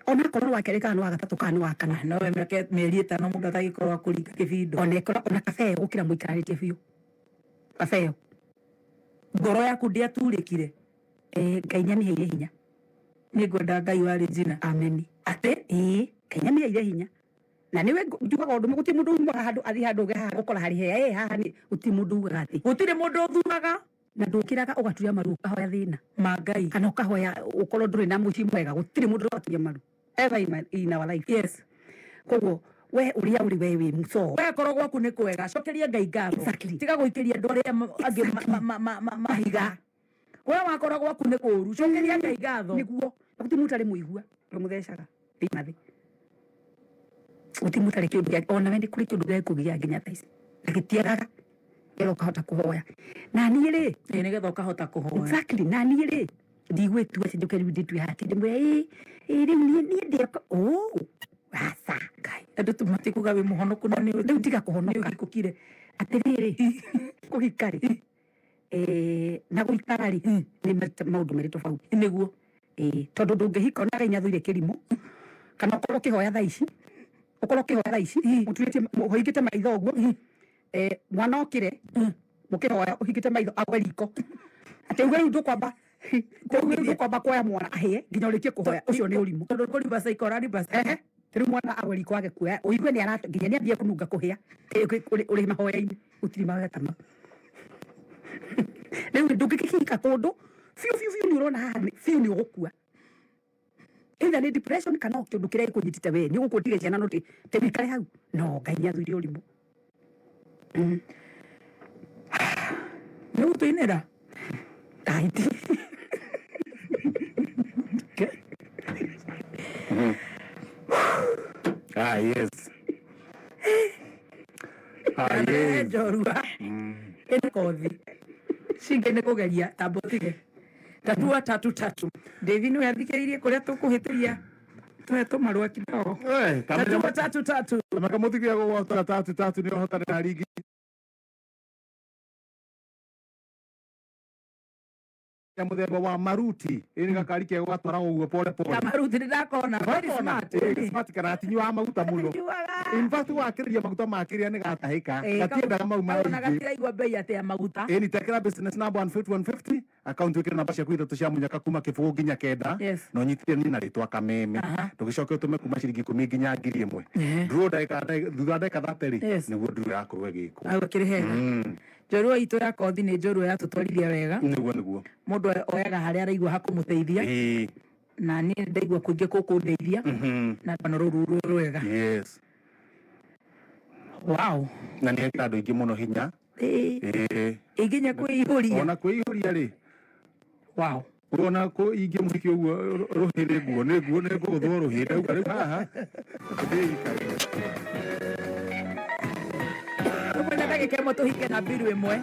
Ona akorwo nĩ wa kerĩ kana nĩ wa gatatũ kana nĩ wa kana. No we mĩeri 5 mũndũ atagĩkorwo akũringa kĩbindo. Ona ĩkorwo ona kabeo gũkĩra mũikaranĩtie biũ. Kabeo. Ngoro yaku ndĩaturĩkire? Ngai nĩamĩheire hinya. Nĩ ngwenda Ngai wa Regina. Amen. Atĩ? Ĩĩ, Ngai nĩamĩheire hinya. Na nĩwe njugaga ũndũ ũmwe, gũtirĩ mũndũ umaga handũ athiĩ handũ ũge haha gũkora harĩ hea, haha nĩ gũtirĩ mũndũ ugaga atĩ. Gũtirĩ mũndũ ũthuraga. Na ndũkĩraga ũgaturia maru ũkahoya thĩna. Ma Ngai. Kana ũkahoya ũkorwo ndũrĩ na mũciĩ mwega, gũtirĩ mũndũ ũraturia maru. Ever in our life. Yes. Koguo we ũrĩa ũrĩ we wĩ mũco. We korwo gwaku nĩ kwega, cokeria Ngai ngatho. Exactly. Tiga gũikĩria andũ arĩa angĩ mahiga. We wakorwo gwaku nĩ kũũru, cokeria Ngai ngatho. Nĩguo. Na gũtirĩ mũndũ ũtarĩ mũigua, ũrĩmũthecaga thĩna thĩ. Gũtirĩ mũndũ ũtarĩ kĩũndũ gĩake, ona we nĩ kũrĩ kĩũndũ gĩakũgia nginya thaa ici. Na gĩtiagaga. Nĩgetha ũkahota kũhoya. Na niĩ rĩ, Ĩĩ, nĩgetha ũkahota kũhoya. Exactly. Na niĩ rĩ, ndigwĩtua atĩ njũke rĩu ndĩtue haha atĩ ndĩmwĩre, ĩĩ, ĩĩ, rĩu niĩ ndĩ oh, aca. Ngai, andũ tu matikuga wĩ mũhonoku na nĩ Rĩu tiga kũhonoka. nĩ ũhikũkire. Atĩrĩrĩ, kũhika rĩ, na gũikara rĩ, nĩ maũndũ merĩ tofauti. Nĩguo. Tondũ ndũngĩhika ona Ngai nĩathũire kĩrimũ, kana ũkorwo ũkĩhoya thaa ici, ũkorwo ũkĩhoya thaa ici, ũturĩtie, ũhingĩte maitho ũguo, mwana okĩre, mũkĩhoya ũhingĩte maitho agwe riko. Atĩ uge rĩu ndũkwamba, uge rĩu ndũkwamba kuoya mwana ahĩe nginya ũrĩkie kũhoya, ũcio nĩ ũrimũ. Tondũ kũ reverse ikora reverse. Ehe. Rĩu mwana agwe riko age kuoya, ũigue nĩ ara, nginya nĩ ambie kũnunga kũhĩa, ũrĩ mahoya-inĩ, gũtirĩ mahoya ta mau. Rĩu ndũngĩkĩhika kũndũ, biũ biũ biũ nĩ ũrona haha biũ nĩ ũgũkua. Either nĩ depression kana o kĩũndũ kĩrĩa gĩkũnyitĩte we, nĩ ũgũkua ũtige ciana no te wĩikare hau. No, Ngai nĩ athũire ũrimũ. Nĩ ũgũtũinĩra? Tahiti. Ah, yes. Ah, yes. Njorua. Ĩna kothi. Cingĩ nĩ kũgeria, tamba ũtige. Tatua tatu tatu. David nĩwe athikĩrĩirie kũrĩa tũkũhĩtĩria. Tũhe tũmarũa kidogo. Tatua tatu tatu. Maka mũthigĩa gũgwatara tatu tatu nĩ ũhotane na ringi. Ya mũthemba wa maruti. Ĩĩ nĩ gakari kega gatwara ũguo pole pole. Kamaruti nĩ ndakona. Very smart. Ĩĩ, smart kana gatinyuaga maguta mũno. Gatinyuaga. In fact, wakĩrĩria maguta ma kĩrĩa nĩ gatahĩka. Gatiendaga mau Ona maingĩ. gatiraigua bei atĩ ya maguta. Ĩĩ, nĩ tekĩra business number 150 150. Account wĩkĩre namba ciaku ithatũ cia mũnyaka kuma kĩbũgũ nginya kenda. Yes. Na ũnyitithanie na rĩtwa Kameme. Aha. Ndũgĩcoke ũtũme kuma ciringi 10 nginya ngiri ĩmwe. Ehe. Draw thutha wa ndagĩka 30 rĩ, Yes. nĩguo draw ĩrakorwo ĩgĩkwo. Hau ĩkĩrĩ hega. Njorua itũ ya kothi nĩ njorua yatũtwarithia wega. Nĩguo, nĩguo. Mũndũ oyaga harĩa araigua hakũmũteithia. Ĩĩ. Na niĩ ndaigua kũingĩ kũkũndeithia. Na rũgano rũrũ rwĩ rwega. Yes. Wow. Na nĩ hekĩra andũ aingĩ mũno hinya. Ĩĩ. Ĩĩ. Ĩ nginya kwĩihũria. Ona kwĩihũria rĩ. Wow. Ona kũ ingĩmũhikia ũguo rũhĩ nĩ nguo, nĩ nguo, nĩ ngũgũthwo rũhĩ. Ndauga rĩu haha, ndĩikarĩre. Tũkwenda ndagĩka ĩmwe tũhinge na mbiru ĩmwe.